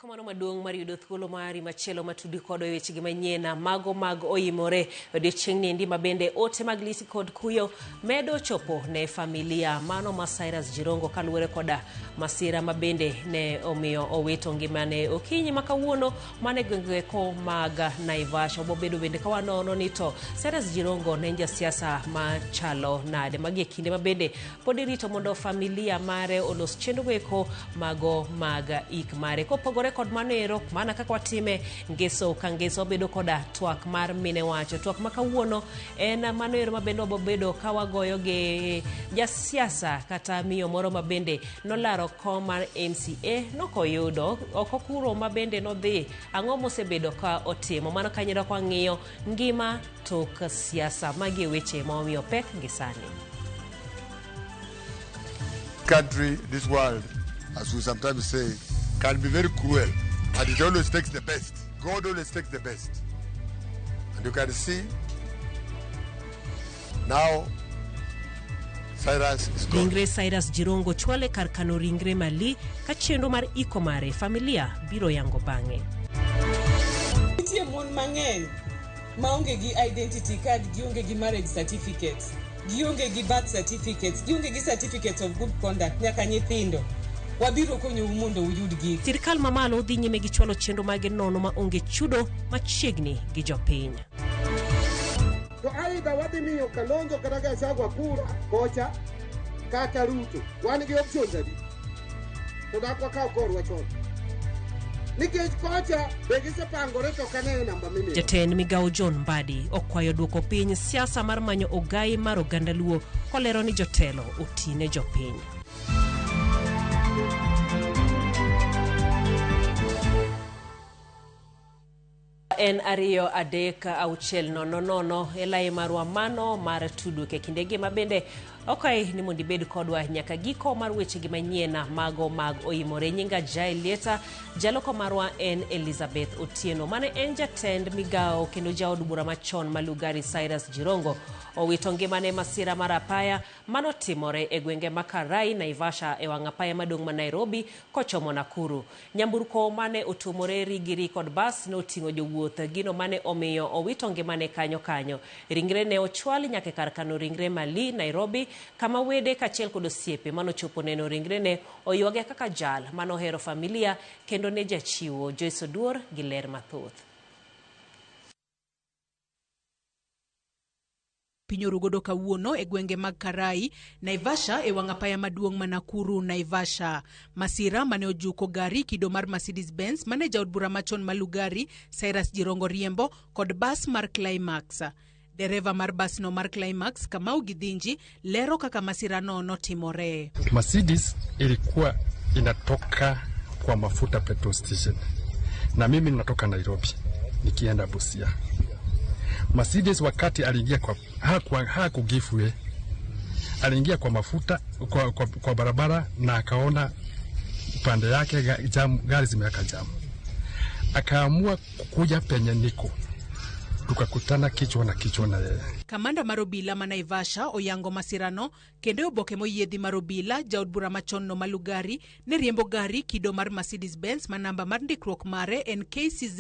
Erokamano maduong' mar yudo thuolo mari machielo matudi kodwa e wechegi manyien mago mag oimore odiochieng' niendi ma bende ote mag lit kod kuyo medo chopo ne familia mano ma Cyrus Jirongo kaluwore koda masira ma bende ne omiyo owito ngimane okinyi ma kawuono mane gwengego mag Naivasha. Wabobedo bende ka wanono ni to Cyrus Jirongo ne en jasiasa machalo nade. Magi e kinde ma bende pod irito mondo familia mare olos chenro eko mago mag ik mare. Kopogore kod mano ero, mana kaka watime ngeso ka ngeso, wabedo koda twak mar mine wacho. Twak ma kawuono en mano ero ma bende wabobedo ka wagoyo gi jasiasa kata miyo moro ma bende nolaro kom mar MCA nokoyudo oko kuro ma bende nodhi ang'o mosebedo ka otimo mano kanyero ka wang'iyo ngima tok siasa. Magi e weche ma omiyo pek gi sani. Country, this world, as we sometimes say, can be very cruel, and it always takes the best. God always takes the best. And you can see now Cyrus is gone. Ringre Cyrus Jirongo chwale kar kano ringre Mali ka chenro mar iko mare familia biro yango bang'e. Nitie mon mang'eny maonge gi identity card, gionge gi marriage certificates, gionge gi birth certificates, gionge gi certificates of good conduct, nyaka nyithindo. Wabiro konyou mondo uyud gigi. Sirkal mamalo dhi nyime gi chwalo chenro mage nono ma onge chudo machiegni gi jopiny. To aidha wadhi miyo Kalonzo kata Gachagua kura kocha kata Ruto. Wan gi options adi? To dak wakaw korwa chon. Nikech kocha be gisepangore to ok aneno namba mimiyo. Jatend migawo John Mbadi okwayo duoko piny siasa mar manyo ogai mar oganda Luo kolero ni jotelo otine jopiny. En 2 3 6 0 0 e lai marwa mano mar tudruok e kindegi ma bende okay ni mondo ibed kodwa nyaka giko mar wechegi manyien mago mag oimore. Nyinga Jael Lieta, jaloko marwa en Elizabeth Otieno. Mane en jatend migawo kendo jaod bura machon ma Lugari Cyrus Jirongo owito ngimane masira mar apaya manotimore e gwenge ma Karai, Naivasha e wang' apaya maduong' ma Nairobi kochomo Nakuru. Nyamburko mane otuomore rigiri kod bas noting'o jowuoth, gino mane omiyo owito ngimane kanyo kanyo. Ringre ne ochwal nyaka e kar kano ringre Mali, Nairobi, kama wede kaachiel kod osiepe manochopo neno ringre ne oywage kaka jal manohero familia kendo ne jachiwo. Joyce Oduor gi ler mathoth. Piny orugodo kawuono e gwenge mag Karai, Naivasha e wang' apaya maduong' ma Nakuru, Naivasha. Masira mane ojuko gari kido mar Mercedes Benz mane jaod bura machon ma Lugari, Cyrus Jirongo riembo kod bas mar Climax. Dereva mar basno mar Climax, Kamau Githinji, lero kaka masirano notimore. Mercedes ilikuwa inatoka kwa mafuta petrol station na mimi natoka Nairobi nikienda Busia. Mercedes wakati aliingia kwa hakugive way, aliingia kwa mafuta kwa barabara na akaona upande yake jam, gari zimeweka jamu, akaamua kukuja penye niko, tukakutana kichwa na kichwa na yeye. Kamanda mar obila ma Naivasha oyango masirano kendo e oboke moyiedhi mar obila jaod bura machon no ma Lugari ne riembo gari kido mar Mercedes Benz ma namba mar ndikruok mare en KCZ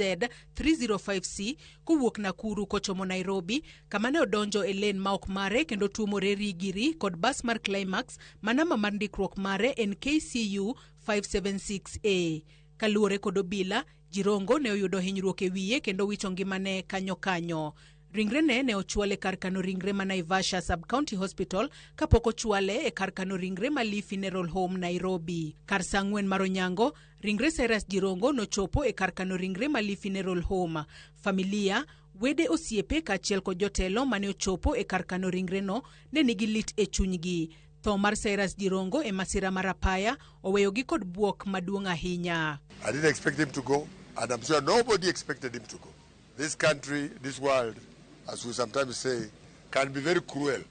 305C kowuok Nakuru kochomo Nairobi kama ne odonjo e lane ma ok mare kendo tuomore rigiri kod bas mar Climax ma namba mar ndikruok mare en KCU 576A. Kaluwore kod obila, Jirongo ne oyudo hinyruok e wiye kendo wito ngimane kanyo kanyo. Ringrene ne ochwal e kar kano ringre ma Naivasha Sub-County Hospital kapok ochwale e kar kano ringre ma Lee Funeral Home, Nairobi. Kar saa 4 mar onyango, ringre Cyrus Jirongo nochopo e kar kano ringre ma Lee Funeral Home. Familia, wede, osiepe kaachiel kod jotelo mane ochopo e kar kano ringreno ne nigi lit e chunygi. Tho mar Cyrus Jirongo e masira mar apaya oweyogi kod buok maduong' ahinya. I didn't expect him to go, and I'm sure nobody expected him to go. This country, this world, as we sometimes say, can be very cruel,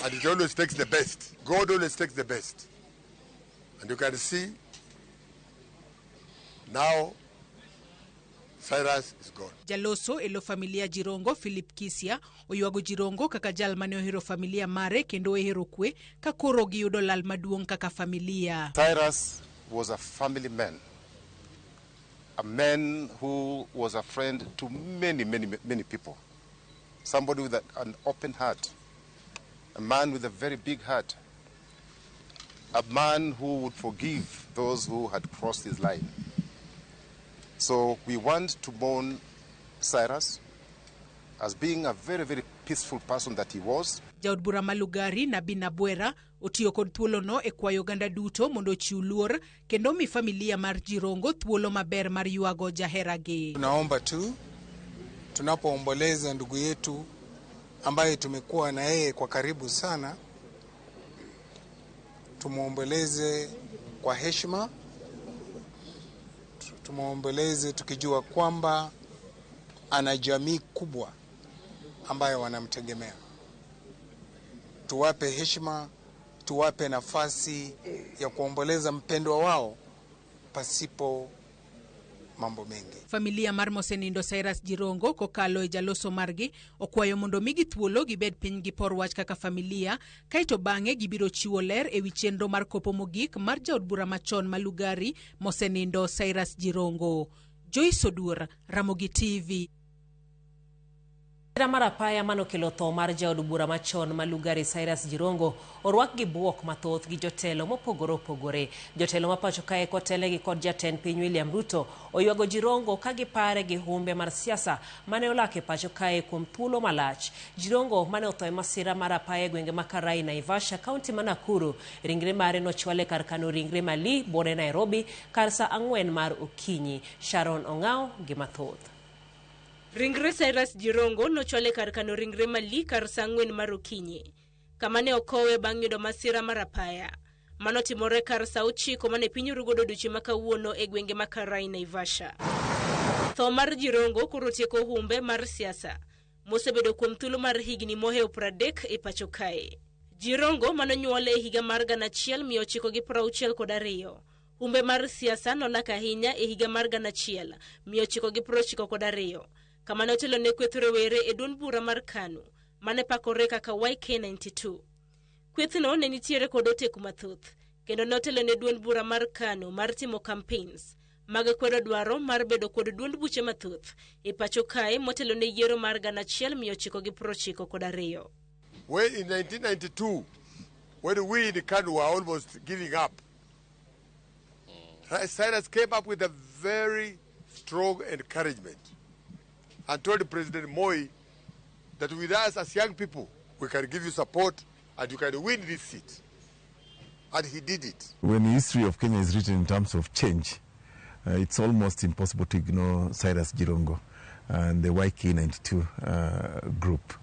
and it always takes the best. God always takes the best. And you can see now Cyrus is gone. Jaloso e lo familia Jirongo Philip Kisia oywago Jirongo kaka jal mane ohero familia mare kendo ohero kwe ka koro giyudo lal maduong' kaka familia. Cyrus was a family man. A man who was a friend to many, many, many people. Somebody with an open heart. A man with a very big heart. A man who would forgive those who had crossed his line. So we want to mourn Cyrus as being a very, very peaceful person that he was. Jaod bura ma Lugari Nabi Nabwera otiyo kod thuolono e kwayo oganda duto mondo ochiw luor kendo mi familia mar Jirongo thuolo maber mar ywago jaheragi. Tunaomba tu tunapoomboleza ndugu yetu ambaye tumekuwa na yeye kwa karibu sana, tumuomboleze kwa heshima, tumuomboleze tukijua kwamba ana jamii kubwa ambayo wanamtegemea. Tuwape heshima, tuwape nafasi ya kuomboleza mpendwa wao pasipo mambo mengi. Familia mar mosenindo Cyrus Jirongo kokalo e jaloso margi okwayo mondo migi thuolo gibed piny gipor wach kaka familia, kaeto bang'e gibiro chiwo ler ewi chenro mar kopo mogik mar jaod bura machon ma Lugari mosenindo Cyrus Jirongo. Joyce Oduor, Ramogi TV. Masira mar apaya manokelo tho mar jaod bura machon ma Lugari Cyrus Jirongo orwak gi buok mathoth gi jotelo mopogore opogore. Jotelo ma pacho kae kotelnegi kod jatend piny William Ruto oywago Jirongo ka gipare gi humbe mar siasa mane olak e pacho kae kuom thuolo malach. Jirongo mane otho e masira mar apaya e gwenge ma Karai, Naivasha, kaunti ma Nakuru. Ringre mare nochwal e kar kano ringre Mali buore Nairobi kar saa 4 mar okinyi. Sharon Ong'ao gi mathoth. Ringre Cyrus Jirongo nochwal e kar kano ringre Mali kar saa 4 mar okinyi, kama ne okowe bang' yudo masira mar apaya. Mano timore kar saa 9 mane piny orugodo odiochieng' ma kawuono e gwenge ma Karai, Naivasha. Tho mar Jirongo koro tieko humbe mar siasa mosebedo kuom thuolo mar higni mohewo 30 e pacho kae. Jirongo manonyuole e higa mar 1962. Humbe mar siasa nolak ahinya e higa mar 1992. Kama ne otelo ne kweth rowere e duond bura mar KANU mane pakore kaka YK92. Kwethno ne nitiere kod oteku mathoth kendo ne otelo ne duond bura mar KANU mar timo campaigns mag kwedo dwaro mar bedo kod duond buche mathoth e pacho kae motelo ne yiero mar 1992. When in 1992, when we in KANU were almost giving up, Cyrus came up with a very strong encouragement and told President Moi that with us as young people, we can give you support and you can win this seat. And he did it. When the history of Kenya is written in terms of change, it's almost impossible to ignore Cyrus Jirongo and the YK92 group.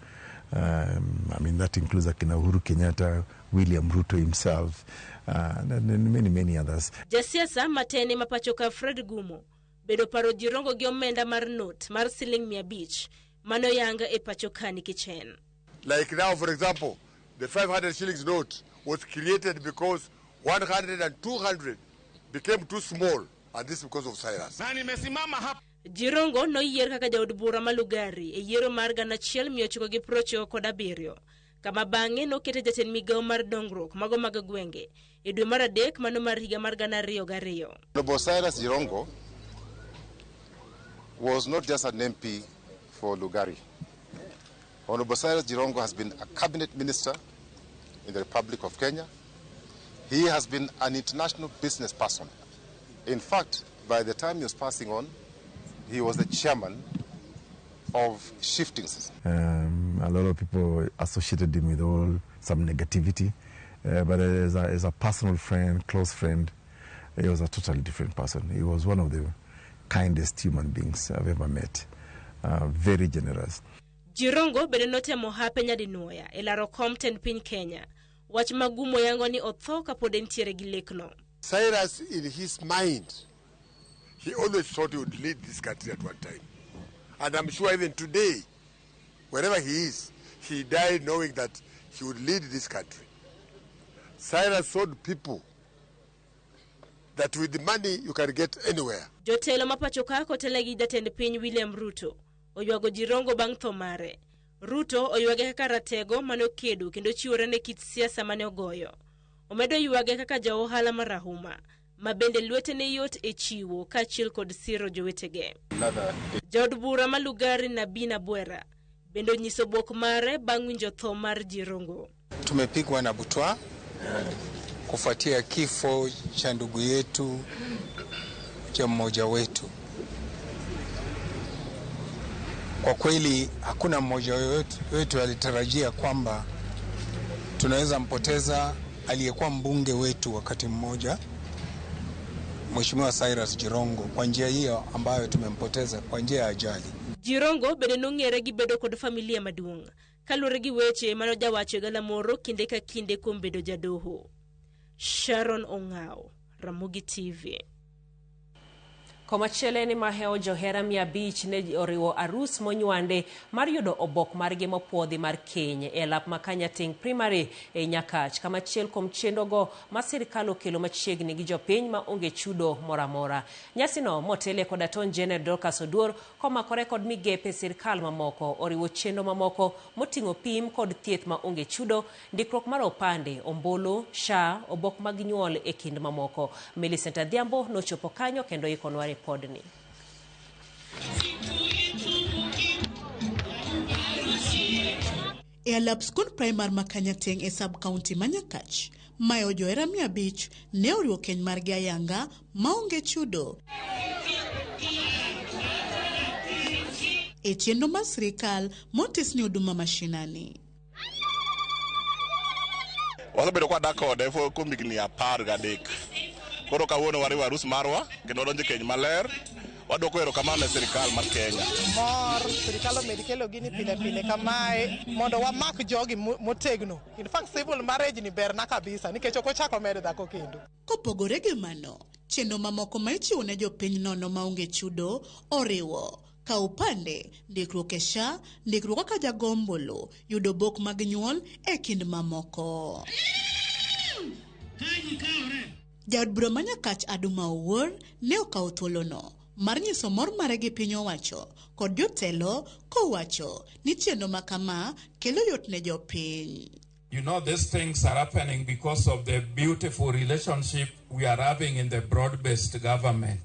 I mean, that includes Akina Uhuru Kenyatta, William Ruto himself, and many, many others. Jasiasa matene mapachoka Fred Gumo bedo paro Jirongo gi omenda mar note mar siling 500 mano yanga e pacho ka nikech. Like now, for example, the 500 shillings note was created because 100 and 200 became too small, and this because of Cyrus. Jirongo noyier kaka jaod bura ma Lugari e yiero mar 1997 kama bang'e nokete jatend migawo mar dongruok mago mag gwenge e dwe mar 3 mano mar higa mar 2002. Honorable Cyrus Jirongo was not just an MP for Lugari. Honorable Cyrus Jirongo has been a cabinet minister in the Republic of Kenya. He has been an international business person. In fact, by the time he was passing on, he was the chairman of Shiftings. A lot of people associated him with all some negativity, but as a personal friend, close friend, he was a totally different person. He was one of the kindest human beings I've ever met. Very generous. Jirongo bende notemo hape nyadinwoya e laro kom tend piny Kenya. Wach magumo yango ni otho kapod entiere gi lekno. Cyrus, in his mind, he always thought he would lead this country at one time. And I'm sure even today, wherever he is, he died knowing that he would lead this country. Cyrus told people that with the money you can get anywhere. Jotelo ma pacho ka kotelegi jatend piny William Ruto oywago Jirongo bang' tho mare. Ruto oywage kaka ratego mane okedo kendo chiwore ne kit siasa mane ogoyo. Omedo ywage kaka ja ohala marahuma ma bende lwete ne yot e chiwo kaachiel kod siro jowetege. Jaod bura ma Lugari Nabina Bwera bende onyiso bwok mare bang' winjo tho mar Jirongo. Tumepigwa na butwa kufuatia kifo cha ndugu yetu, cha mmoja wetu. Kwa kweli hakuna mmoja wetu alitarajia kwamba tunaweza mpoteza aliyekuwa mbunge wetu wakati mmoja, Mheshimiwa Cyrus Jirongo, kwa njia hiyo ambayo tumempoteza kwa njia ya ajali. Jirongo bende nong'ere gi bedo kod familia maduong' kaluwore gi weche mane ojawacho e galamoro kinde ka kinde kuom bedo jadoho. Sharon Ong'ao, Ramogi TV. Komachielo en ni mahewo johera 500 ne oriwo arus monywande mar yudo obok margi mopuodhi mar keny e lap ma Kanyating Primary e Nyakach, kama achiel kuom chenrogo ma sirikal okelo machiegni gi jopiny ma onge chudo moro amora. Nyasino motelie kod Attorney General Dorcas Oduor komakore kod migepe sirikal mamoko oriwo chenro mamoko moting'o pim kod thieth ma onge chudo, ndikruok mar opande, ombulu, SHA, obok mag nyuol e kind mamoko. Millicent Adhiambo nochopo kanyo kendo ikonwa ripodni. E alap skund primar ma Kanyating e sub county ma Nyakach, mayo johera 500 ne oriwo keny margi ayanga maonge chudo. E chenro mar sirikal motis ni huduma mashinani. Wasebedo kwa dak kode kuom higni 13. Koro kawuono wariwo arus marwa kendo wadonjo e keny maler. Wadwoko erokamano ne sirikal mar Kenya. Mor, sirikal omed kelo gini pile pile kamae mondo wamak jogi motegno. In fact, civil marriage ni berna kabisa nikech ok ochako med dhako kendo. Kopogore gi mano, chenro mamoko ma ichiwo ne jopiny nono maonge chudo oriwo kawo opande, ndikruok e SHA, ndikruok kaka jago ombulu, yudo obok mag nyuol e kind mamoko. Jaod bura ma Nyakach Aduma Owuor ne okawo thuolono mar nyiso mor mare gi piny owacho kod jotelo kowacho ni chenro ma kama kelo yot ne jopiny. You know, these things are happening because of the beautiful relationship we are having in the broad-based government.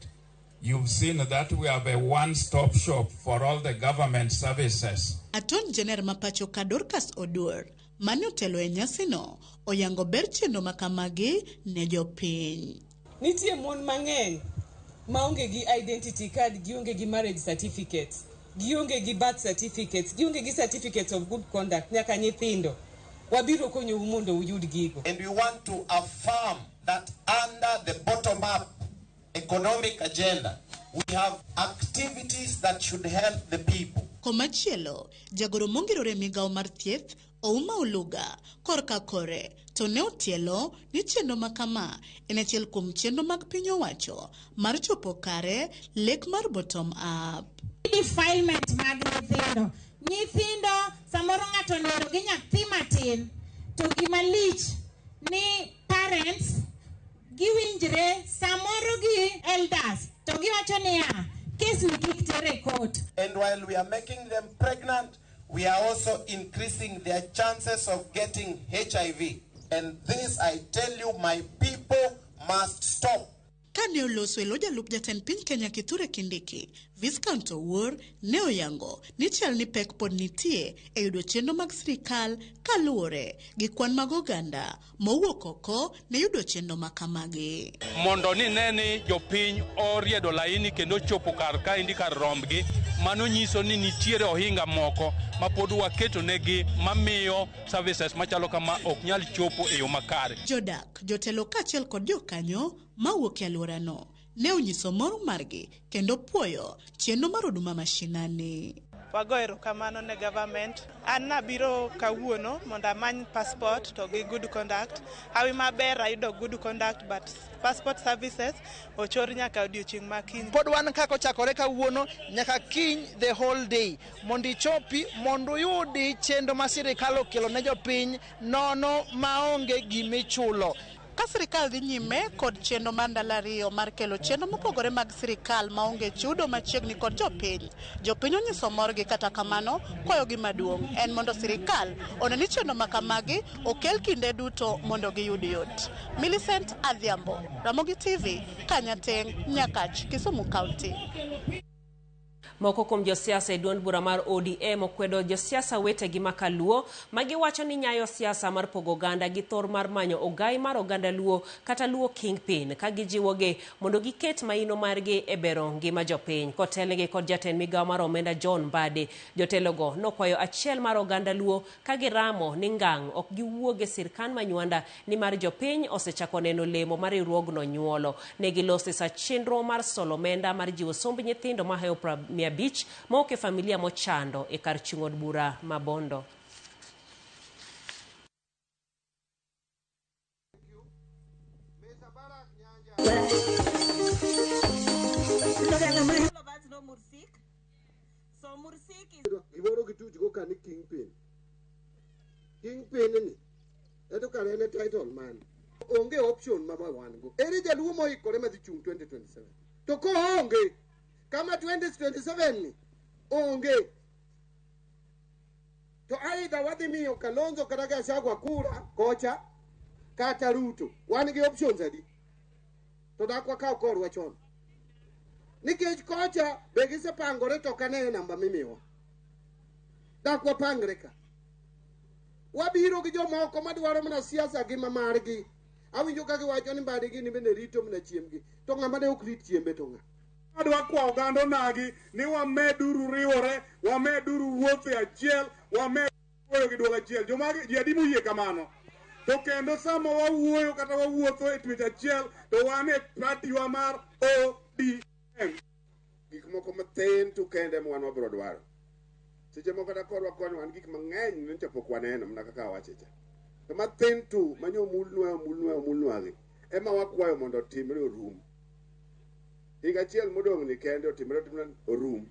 You've seen that we have a one-stop shop for all the government services. Attorney General ma pacho ka Dorcas Oduor mane otelo e nyasino oyango ber chenro ma kamagi ne jopiny. Nitie mon mang'eny maonge gi identity card, gionge gi marriage certificate, gionge gi birth certificates, gionge gi certificates of good conduct, nyaka nyithindo. Wabiro konyou mondo uyud gigo. And we want to affirm that under the bottom-up economic agenda, we have activities that should help the people. Komachielo, jagoro mongirore migawo mar thieth Ouma Oluga korka kore to ne otielo ni chenro ma kama en achiel kuom chenro mag piny owacho mar chopo kare lek mar bottom up. Defilement mag nyithindo. Nyithindo samoro ng'ato nindo gi nyathi matin to gima lich ni parents giwinjre samoro gi elders to giwacho niya kes ni kik ter e court. And while we are making them pregnant, we are also increasing their chances of getting HIV. And this, I tell you, my people must stop. Kane oloso e lo jalup jatend piny Kenya Kithure Kindiki, Viscount Owuor ne oyango ni chal ni pek pod nitie e yudo chenro mag sirikal kaluwore gi kwan mag oganda mowuok oko ne yudo chenro ma kamagi. Mondo ni ne ni jopiny oriedo laini kendo chopo kar kaendi kar rombgi, mano nyiso ni nitiere ohinga moko ma pod waketo negi mamiyo services machalo kama ok nyal chopo e yo makare. Jodak, jotelo kaachiel kod jokanyo mawuok e alworano ne onyiso mor margi kendo puoyo chenro mar huduma mashinani. Wago erokamano ne government. An nabiro kawuono mondo amany passport to gi good conduct. Hawi maber ayudo good conduct but passport services ochor nyaka odiochieng' ma kiny. Pod wan kaka ochakore kawuono nyaka kiny the whole day mondo ichopi mondo uyudi chenro ma sirikal okelo ne jopiny nono maonge gimichulo. Ka sirikal dhi nyime kod chenro mar ndalo ariyo mar kelo chenro mopogore mag sirikal maonge chudo machiegni kod jopiny. Jopiny onyiso morgi kata kamano kwayogi maduong' en mondo sirikal one ni chenro makamagi okel kinde duto mondo giyud yot. Millicent Adhiambo, Ramogi TV, Kanyateng', Nyakach, Kisumu County. Moko kuom josiasa e duond bura mar ODM okwedo josiasa wetegi ma kaluo ma giwacho ni nyayo siasa mar pogo oganda gi thor mar manyo ogai mar oganda Luo kata Luo Kingpin ka gijiwogi mondo giket maino margi e bero ngima jopiny. Kotelnegi kod jatend migawo mar omenda John Mbadi, jotelogo nokwayo achiel mar oganda Luo ka giramo ni ngang' ok giwuog e sirkand manywanda nimar jopiny osechako neno lemo ma riwruogno nyuolo. Ne giloso e sa chenro mar solo omenda mar jiwo somb nyithindo mahewo 500 mawuok e familia mochando e kar chung' od bura ma Bondo. Gimoro gituchgo ka ni kingpin. Kingpin ni eto kare en e title mane? Onge option ma wan go. Ere jaluo moikore madhi chung' 2027? To koonge, kama 2027 ni onge. To aidha wadhi miyo Kalonzo kata Gachagua kura kocha kata Ruto. Wan gi options adi? To dak wakaw korwa chon. Nikech kocha be gisepangore to ok aneye namba mimiwa. Dak wapangre ka. Wabiro gi jomoko madwaro mana siasa gi ma margi. Awinjo ka giwacho ni Mbadi gini bende rito mana chiembgi. To ng'ama ne ok rit chiembe to ng'a? Adwa kwa oganda onagi ni wameduru riwore, wameduru wuotho e achiel, wamed wuoyo gi duol achiel. Jomagi ji adi moyie kamano? To kendo sama wawuoyo kata wawuotho e twech achiel to wan e party wa mar ODM. Gik moko mathin to kende ema wan wabiro dwaro. Seche moko kata korwa koni wan gik mang'eny nyocha pok waneno mana kaka awache cha. To mathin tu manyo omulnwa omulnwa omulnwagi ema wakwayo mondo otimre orum. Higa achiel modong' ni kende otimre otimre orum.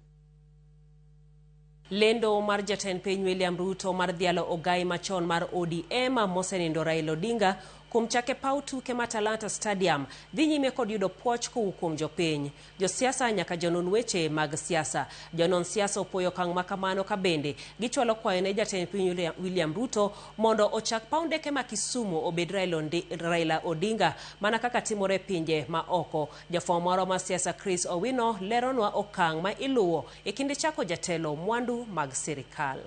Lendo mar jatend piny William Ruto mar dhialo ogai machon mar ODM mosenindo Raila Odinga kuom chake paw tuke ma Talanta Stadium dhi nyime kod yudo puoch kowuok kuom jopiny, josiasa nyaka jonon weche mag siasa. Jonon siasa opuoyo okang' ma kamano ka bende gichwalo kwayo ne jatend piny William Ruto mondo ochak paw ndeke ma Kisumu obed Raila Odinga mana kaka timore e pinje ma oko. Jafwambo marwa mar siasa Chris Owino leronwa okang' ma iluwo e kinde chako jatelo mwandu mag sirikal.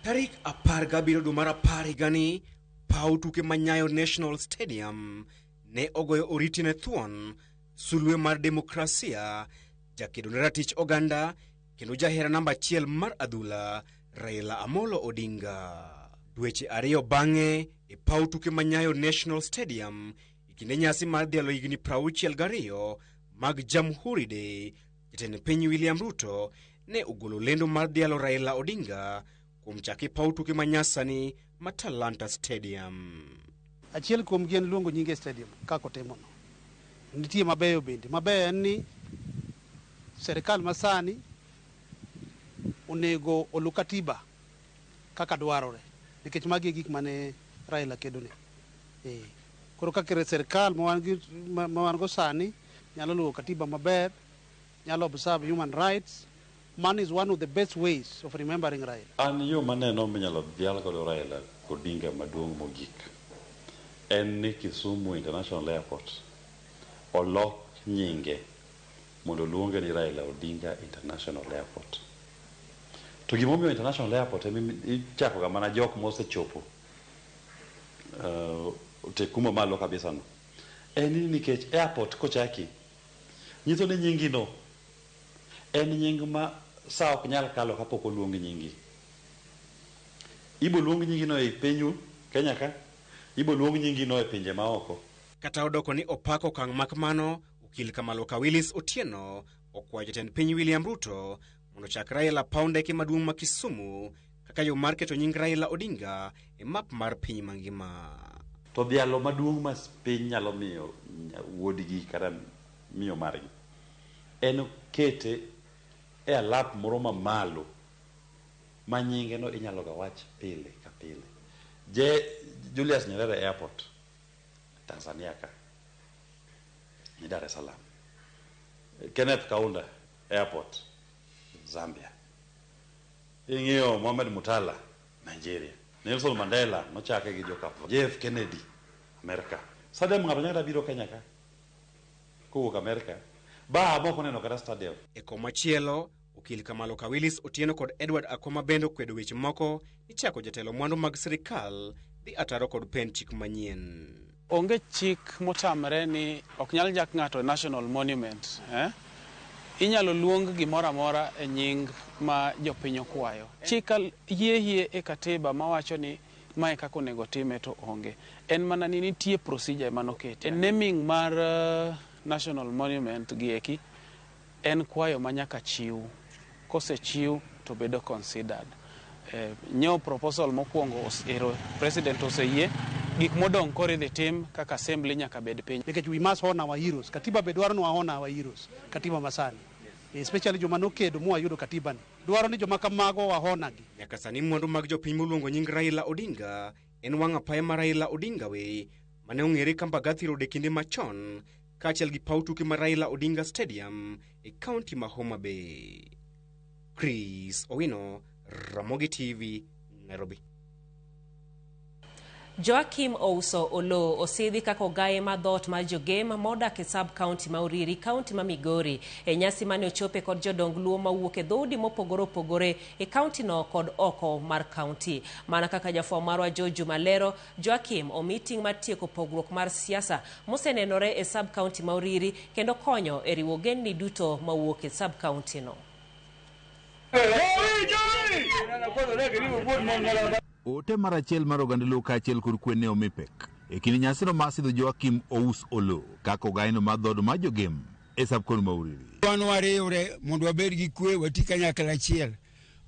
Tarik 17 dwe mar 10 higani, paw tuke ma Nyayo National Stadium ne ogoyo oriti ne thuon sulwe mar demokrasia, jakedo ne ratich oganda kendo jahera namba achiel mar adhula Raila Amolo Odinga. Dweche ariyo bang'e e paw tuke ma Nyayo National Stadium e kinde nyasi mar dhialo higni 62 mag Jamhuri Day, jatend piny William Ruto ne ogolo lendo mar dhialo Raila Odinga kuom chake paw tuke ma nyasani ma Talanta Stadium. Achiel kuom gi en luongo nyinge stadium kaka otimono. Nitie mabeyo bende. Mabeyo en ni serikal masani onego olu katiba kaka dwarore nikech magi e gik mane Raila kedone. Koro kaka serikal ma wan go sani nyalo luwo katiba maber, nyalo observe human rights. Man is one of the best ways of remembering Raila. An yo maneno minyalo dhial godo Raila Odinga maduong' mogik en ni Kisumu International Airport olok nyinge mondo oluonge ni Raila Odinga International Airport. To gimomiyo International Airport ema ichako ga mana jok mosechopo tekuma malo kabisa no. En ni nikech airport kochaki nyiso ni nyingi no en nying ma sa ok nyal kalo kapok oluong nyingi. Ibo luong nyingi no e pinyu Kenya ka, ibo luong nyingi no e pinje maoko. Kata odoko ni opako okang' mak mano, okil Kamaloka Willis Otieno okwayo jatend piny William Ruto mondo ochak Raila paw ndeke maduong' ma Kisumu kaka yo mar keto nying Raila Odinga e map mar piny mangima. To dhialo maduong' ma piny nyalo miyo wuodgi kata miyo margi en kete e alap moro mamalo ma nyinge no inyalo ga wach pile ka pile. Je Julius Nyerere Airport Tanzania ka ni Dar es Salaam. Kenneth Kaunda Airport, Zambia. Ing'iyo Mohamed Murtala, Nigeria. Nelson Mandela nochake gi joka JF Kennedy, America. Stadium ng'ato nyalo biro Kenya ka kowuok America ba mok oneno kata stadium. E komachielo, okil Kamalo Kawilis Otieno kod Edward Akoma bende okwedo weche moko ni chako jatelo mwandu mag sirikal dhi ataro kod pend chik manyien. Onge chik motamre ni ok nyal jak ng'ato national monument, eh? Inyalo luong gimoro amora e nying ma jopiny okwayo. Chik yie e katiba mawacho ni mae kaka onego time to onge. En mana ni nitie procedure manoketi. E naming mar national monument gi eki en kwayo ma nyaka chiw. Kosechiw to bedo considered. Nyo proposal mokwongo ero president oseyie, gik modong' koro idhi tim kaka assembly nyaka bed piny. Nikech we must honor our heroes. Katiba be dwaro ni wa honor our heroes. Katiba masani. Especially joma nokedo mwayudo katiba ni. Dwaro ni joma kamago wa honor gi. Nyaka sani mwandu mag jopiny moluongo nying Raila Odinga en wang' apaya mar Raila Odinga Way mane ong'ere ka Mbagathi Road e kinde machon kaachiel gi paw tuke mar Raila Odinga Stadium e kaunti ma Homa Bay. Chris Owino, Ramogi TV, Nairobi. Joakim Ouso Oloo osidhi kaka ogaye ma dhoot mar jogem modak e sub county ma Uriri, kaunti ma Migori. E nyasi mane ochope kod jodong Luo mawuok e dhoudi mopogore opogore e kaunti no kod oko mar kaunti. Mana kaka jafwambo marwa George Juma lero, Joakim omi ting' mar tieko pogruok mar siasa mosenenore e sub county ma Uriri kendo konyo e riwo ogendni duto mawuok e sub county no. Ote mar achiel mar oganda Luo kaachiel kod kwe ne omi pek e kinde nyasino mar sidho Joakim Ous Oloo kaka ogaino mar dhood mar jogem e sub-county ma Uriri. Wan wariwre mondo wabed gi kwe, wati kanyakla achiel.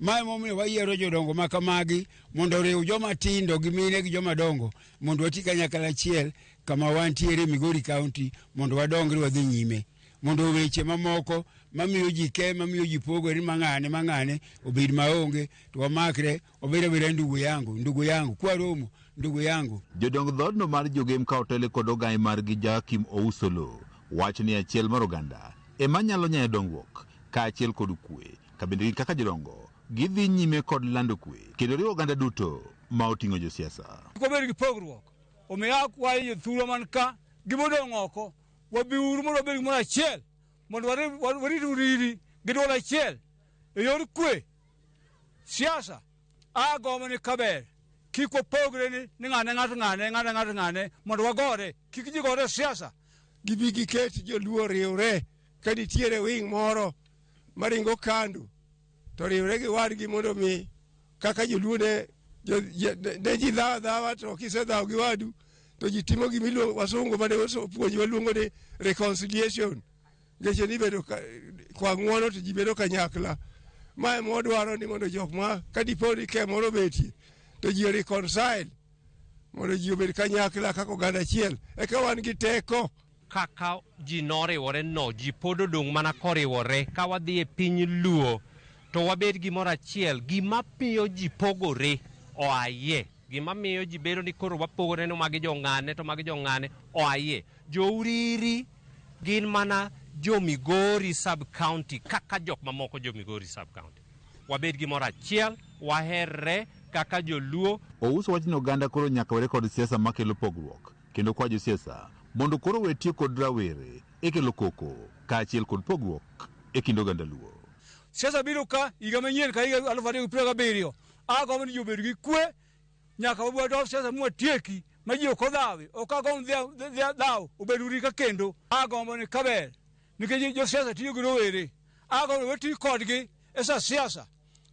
Ma emomiyo wayiero jodongo ma kamagi mondo oriw joma tindo gi mine gi joma dongo mondo wati kanyakla achiel kama wantiere Migori County mondo wadongre wadhi nyime. Mondo weche mamoko mamiyo ji ke, mamiyo ji pogore ni mang'ane mang'ane obed maonge, to wamakre wabed abeda ndugu yangu, ndugu yangu, kwaromo ndugu yangu. Jodong dhoodno mar jogem ka otele kod ogaye margi Joakim Ouso Oloo wacho ni achiel mar oganda ema nyalo nyayo dongruok kaachiel kod kwe, ka bende gin kaka jodongo gidhi nyime kod lando kwe kendo riwo oganda duto ma oting'o josiasa. Kik wabed gi pogruok, omiyo akwayo jothurwa man ka gi modong' oko wabiuru mondo wabed gimoro achiel, mondo warit Uriri gi duol achiel e yor kwe. Siasa agombo ni kaber kik wapogre ni ng'ane ng'ato ng'ane ng'ane ng'ato ng'ane mondo wagore, kik ji gore siasa. Gibi giket joluo riwre ka nitiere wing moro maringo kando to riwre gi wadgi mondo mi kaka joluo ne ji dhawo dhawa, to kisedhawo gi wadu to ji timo gima iluongo wasungu mane opuonjo waluongo ni reconciliation. Nikech ni bedo kwa ng'uono to ji bedo kanyakla. Ma ema wadwaro ni mondo jok ma ka dipo ni ke moro obetie to ji reconcile mondo ji obed kanyakla kaka oganda achiel, eka wan gi teko. Kaka ji noriwore no, ji pod odong' mana koriwore. Ka wadhi e piny Luo to wabed gimoro achiel. Gima miyo ji pogore oaye, gima miyo ji bedo ni koro wapogore ni magi jong'ane to magi jong'ane oaye. Jo Uriri gin mana jo Migori sub county kaka jok mamoko jo Migori sub county. Wabed gimoro achiel, waherre kaka joluo. Ouso wach ni oganda koro nyaka were kod siasa makelo pogruok kendo kwa josiasa mondo koro we tiyo kod rawere e kelo koko kaachiel kod pogruok e kind oganda Luo. Siasa biro ka higa manyien ka higa 2027, agombo ni ji obed gi kwe nyaka wabed siasa mwatieki ma ji ok odhawi. Ok agombo dhaw obed Uriri ka kendo. Agombo ni kaber nikech josiasa tiyo gi rowere, agombo ni wati kodgi e sa siasa.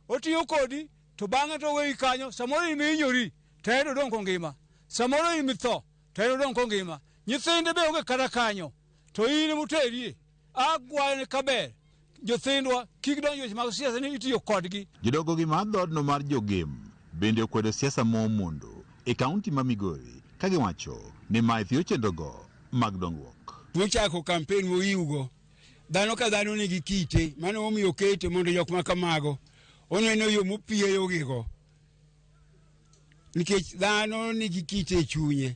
Otiyo kodi to bang'e to oweyi kanyo, samoro in mihinyori to en odong' kongima, samoro in mitho to en odong' kongima, nyithinde be onge kata kanyo to in emoterie. Akwayo ni kaber jothindwa kik donj weche mag siasa ni itiyo kodgi. Jodongo gi mar dhoodno mar jogem bende okwedo siasa momondo e kaunti ma Migori ka giwacho ni mae thiyo chenrogo mag dongruok. Mochako kampen moyiwgo, dhano ka dhano nigi kite, mano omiyo okete mondo jok ma kamago oneno yo mopieyogigo. Nikech dhano nigi kite e chunye.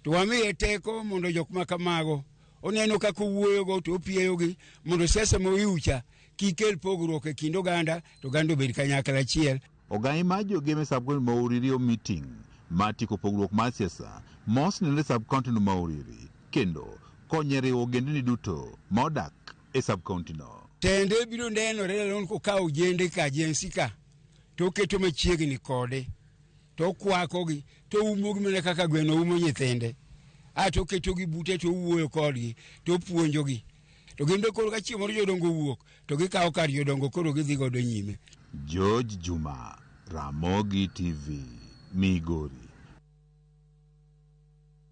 To wamiye teko mondo jok ma kamago oneno kaka owuoyogo to opieyogi mondo siasa ma oiw cha kik kel pogruok e kind oganda to oganda obed kanyakla achiel. Ogai mar jogem e sub county ma Uriri meeting mar tieko pogruok mar siasa mos nenore e sub county no ma Uriri kendo konyo e riwo ogendni duto ma odak e sub county no. Tende biro nenore lalo kokawo ojende ka Gen Z ka to oketo machiegni kode to okwakogi to oumogi mana kaka gweno umo nyithinde. A to oketogi bute to owuoyo kodgi to opuonjogi. To gin be koro ka chieng' moro jodongo owuok to gikawo kar jodongo koro gidhi godo nyime. George Juma, Ramogi TV, Migori.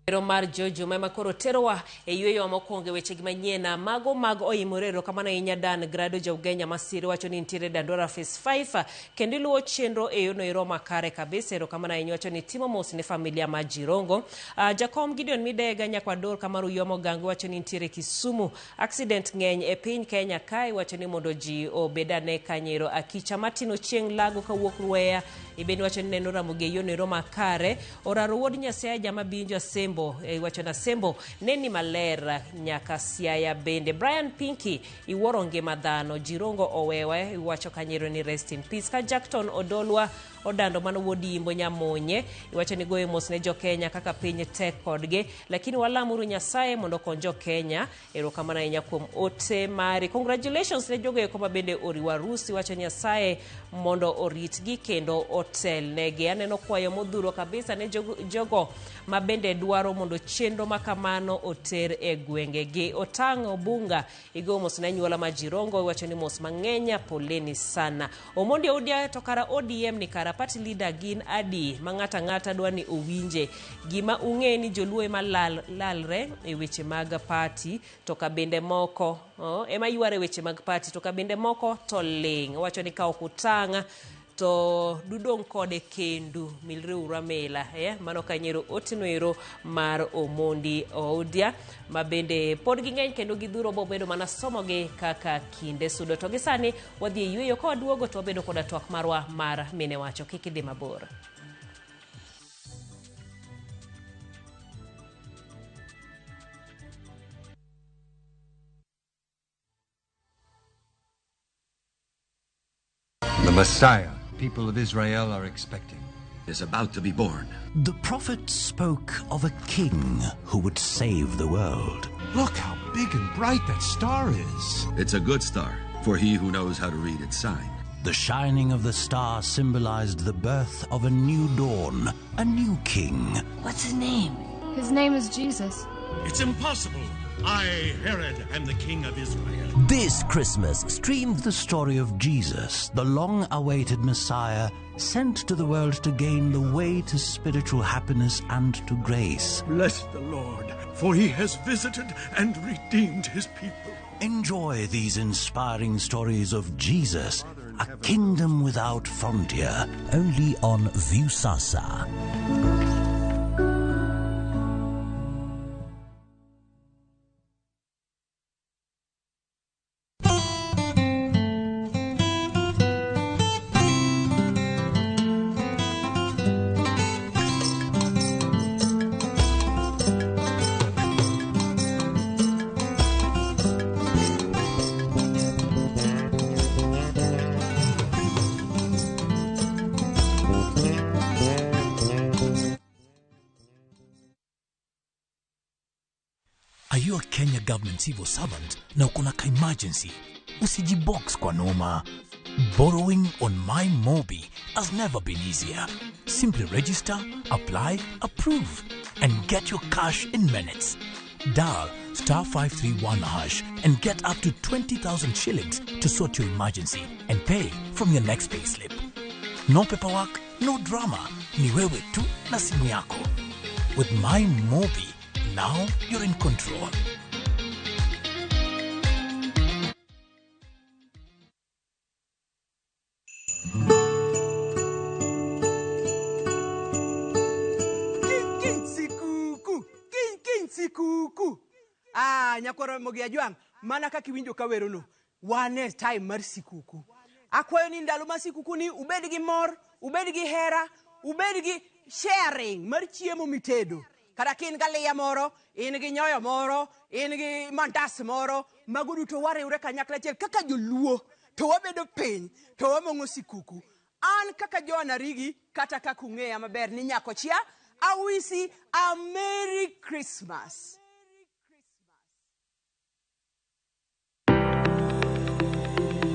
Ero mar Jojo ema koro terowa e yweyo mokwongo e wechegi manyien mago mag oimore. Erokamano ahinya Dan Grado Jaugenya Masiri wacho ni nitiere Dandora Phase 5 kendo iluwo chenro e yono ero makare kabisa. Erokamano ahinya wacho ni timo mos ne familia ma Jirongo. Jakom Gideon Midega Nyakwador Kamaru Yomo Gango wacho ni nitiere Kisumu. Accident ng'eny e piny Kenya kae wacho ni mondo ji obed ane kanyero. Akicha Martin Ochieng' Lago kawuok Rweya ibende wacho ni neno Ramogi e yono ero makare. Oraro wuod Nyasaye jama Binjo Asembo iwacho na Asembo neni maler nyaka Siaya bende. Brian Pinky iwuoro ngima dhano. Jirongo owewa iwacho kanyero ni rest in peace. Ka Jackton Odolwa Odando mano wuod Imbo Nyamonye iwacho ni goyo mos ne jo Kenya kaka piny tek kodgi, lakini walamuru Nyasaye mondo okony jo Kenya. Erokamano ahinya kuom ote mari. Congratulations ne jogo eko ma bende oriwo arus, iwacho Nyasaye mondo oritgi kendo otelnegi. Aneno kwayo modhuro kabisa ne jogo ma bende dwaro mondo chenro ma kamano oter e gwengegi. Otang' Obunga igoyo mos ne anyuola ma Jirongo iwacho ni mos mang'eny, poleni sana. Omondi Oudia to kara ODM ni kara party leader gin adi ma ng'ato ang'ata dwa ni owinje. Gima ung'e ni joluo ema lalre e weche mag party to kabinde moko ema yware weche mag party to kabinde moko to ling'. Owacho ni ka ok utang' to dudong' kode kendu milreuru amila. Mano kanyero oteno ero mar Omondi Oudia ma bende pod ging'eny kendo gidhuro bobedo mana somogi kaka kinde sudo. To gi sani wadhi e yweyo ka waduogo to wabedo koda twak marwa mar mine wacho. Kik idhi mabor. The Messiah people of Israel are expecting is about to be born. The prophet spoke of a king who would save the world. Look how big and bright that star is. It's a good star for he who knows how to read its sign. The shining of the star symbolized the birth of a new dawn, a new king. What's his name? His name is Jesus. It's impossible. I, Herod, am the king of Israel. This Christmas, stream the story of Jesus, the long-awaited Messiah, sent to the world to gain the way to spiritual happiness and to grace. Bless the Lord, for he has visited and redeemed his people. Enjoy these inspiring stories of Jesus, a kingdom without frontier, only on Viusasa. Are you a Kenya government civil servant na uko na ka-emergency? Usijibox kwa noma. Borrowing on MyMobi has never been easier. Simply register, apply, approve, and get your cash in minutes. Dial star 531 hash and get up to 20,000 shillings to sort your emergency and pay from your next payslip. No paperwork, no drama. Ni wewe tu na simu yako. With MyMobi, now you're in control. King sikuku, king king sikuku. Nyakwar Ramogi Ajwang', mana kaka iwinjo ka werono, wan e time mar sikuku. Akwayo ni ndalo ma sikuku ni ubed gi mor, ubed gi hera, ubed gi sharing mar chiemo mitedo. Kata ka in galiya moro, in gi nyoyo moro, in gi mandas moro, mago duto wariwre kanyakla achiel kaka joluo to wabedo piny to wamong'o sikuku. An kaka Joan Arigi kata kaka ung'eya maber ni Nyakochia, awisi a Merry Christmas.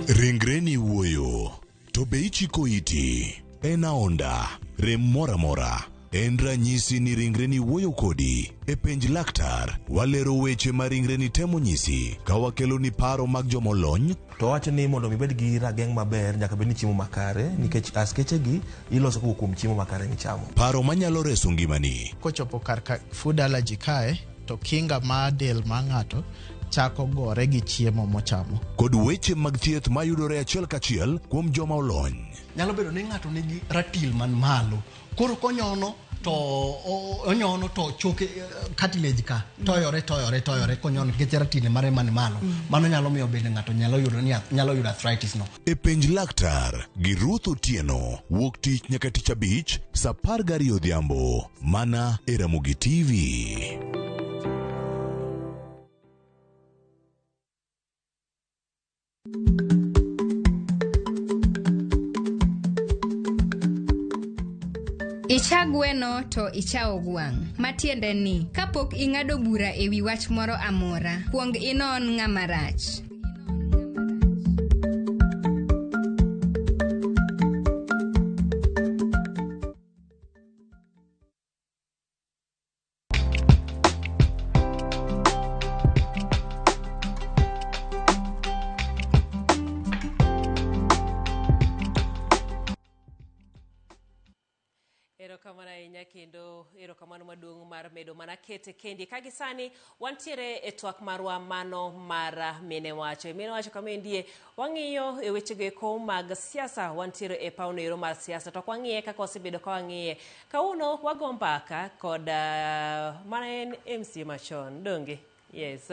Ringreni wuoyo, to be ichiko iti? En aonda, rem moro amora. En ranyisi ni ringreni wuoyo kodi. E penj laktar, walero weche ma ringreni temo nyisi ka wakeloni paro mag jomolony. To wawacho ni mondo mi ibed gi rageng' maber nyaka bed ni chiemo makare nikech askeche gi iloso kowuok kuom chiemo makare michamo. Paro manyalo reso ngimani. Kochopo kar ka food allergy kae to kinga mar del mar ng'ato chako gore gi chiemo mochamo. Kod weche mag thieth mayudore achiel kachiel kuom joma olony. Nyalo bedo ni ng'ato nigi ratil man malo, koro konyono to onyono to choke cartilage ka toyore toyore toyore konyono nikech ratil mare man malo. Mano nyalo miyo bende ng'ato nyalo yudo ni nyalo yudo arthritis no. E penj laktar gi Ruth Otieno wuok tich nyaka tich abich saa 12 odhiambo mana e Ramogi TV. Icha gweno to icha ogwang'. Matiende ni, kapok ing'ado bura e wi wach moro amora, kwong inon ng'ama rach. Erokamano ahinya kendo erokamano maduong' mar medo mana kete kendi. Ka gisani wantiere e twak marwa mano mar mine wacho. E mine wacho kama endie wang'iyo e wechego eko mag siasa, wantiere e pawno ero mar siasa to ok wang'iye kaka wasebedo ka wang'iye. Kawuono wago mbaka kod mana en MC machon, donge? Yes.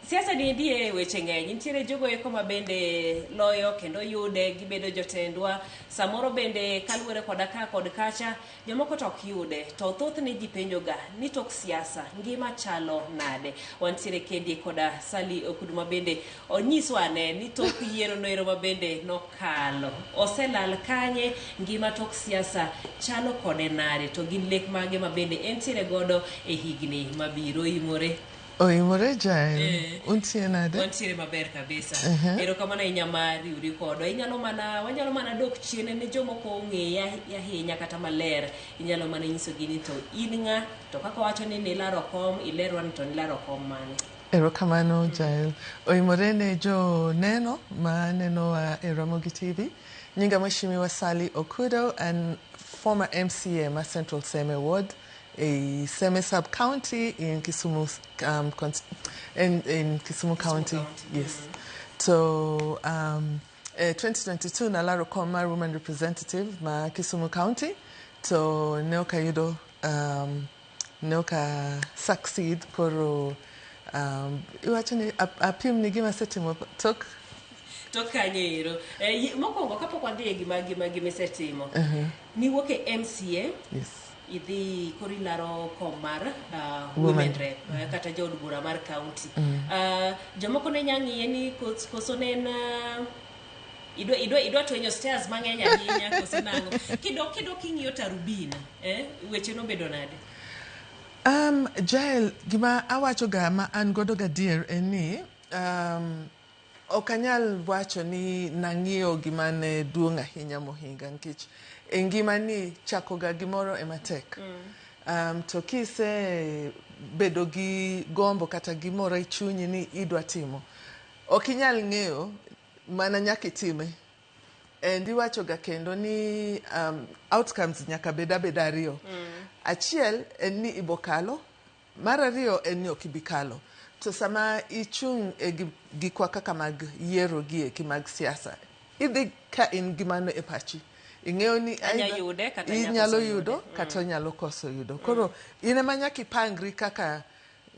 Siasa ni endie weche ng'eny. Nitiere jogo eko ma bende loyo kendo yude, gibedo jotendwa. Samoro bende kaluwore koda ka kod kacha, jomoko to ok yude. To thothne ji penjoga ni tok siasa ngima chalo nade? Wantiere kendi koda Sally Okudu ma bende onyiswa ane ni tok yiero noero ma bende nokalo. Oselal kanye, ngima tok siasa chalo kode nade? To gin lek mage ma bende entiere godo e higni mabiro imore? Oimore Jael, untie nade? Wantiere maber kabisa. Erokamano ahinya mar riwri kodwa. Inyalo mana wanyalo mana dok chien ne jomoko ong'eyi ahinya kata maler. Inyalo mana nyisogi ni to in ng'a, to kaka wacho ni nilaro kom, ilerwa ni to nilaro kom mane. Erokamano Jael. Oimore ne jo neno ma nenowa e Ramogi TV. Nyinga Mheshimiwa Sally Okudo and former MCA ma Central Seme Ward e Seme Sub-County in Kisumu, in Kisumu County. Yes. So 2022 nalaro kom mar woman representative ma Kisumu County. To ne ok ayudo ne ok a succeed koro iwacho ni apim ni gima asetimo tok Tok kanye ero. Mokwongo kapok wadhi e gima gima gima isetimo. Niwuok e MCA. Yes. Idhi koro ilaro kom mar Women. women rep kata jaod bura mar county. Jomoko ne nya ng'iye ni koso ne en idwa twenyo stairs mang'eny ahinya koso nang'o. Kidok king'iyo tarubin, weche nobedo nade? Jael, gima awacho ga ma an godo gadier en ni ok anyal wacho ni nang'iyo gima ne duong' ahinya mohinga nikech e ngima ni chako ga gimoro ema tek. To kise bedo gi gombo kata gimoro e chunyi ni idwa timo, ok inyal ng'eyo mana nyaka itime. And iwacho ga kendo ni outcomes nyaka bed abeda ariyo. Achiel en ni ibokalo, mar ariyo en ni ok ibi kalo. To sama ichung' e gikwa kaka mag yiero gi eki mag siasa, idhi ka in gi mano e pachi. Ing'eyo ni Anya either yude kata nya inyalo koso yude. yudo kata onyalo koso yudo. Koro in ema nyaka ipangri kaka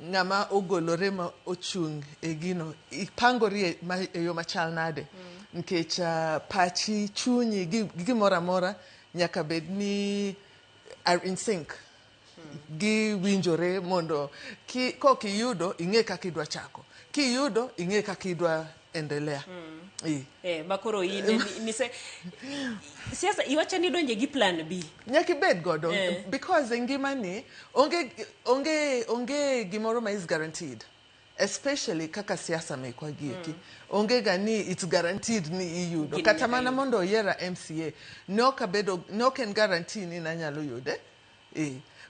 ng'ama ogolore ma ochung' e gino. Ipangori e yo machal nade? Nikech pachi, chunyi, gi gimoro amora nyaka bed ni are in sync. Giwinjore mondo kok iyudo ing'e kaka idwa chako, kiyudo ing'e kaka idwa endelea. Eh, makoro in nise siasa iwacho ni idonje gi plan B. Nyaka ibed godo because e ngimani onge gimoro ma is guaranteed, especially kaka siasa mekwa gieki. Onge ga ni it's guaranteed ni iyudo. Gini Kata nyaka mana yud. Mondo oyiera MCA ne ok abedo, ne ok en guarantee ni nanyalo yude.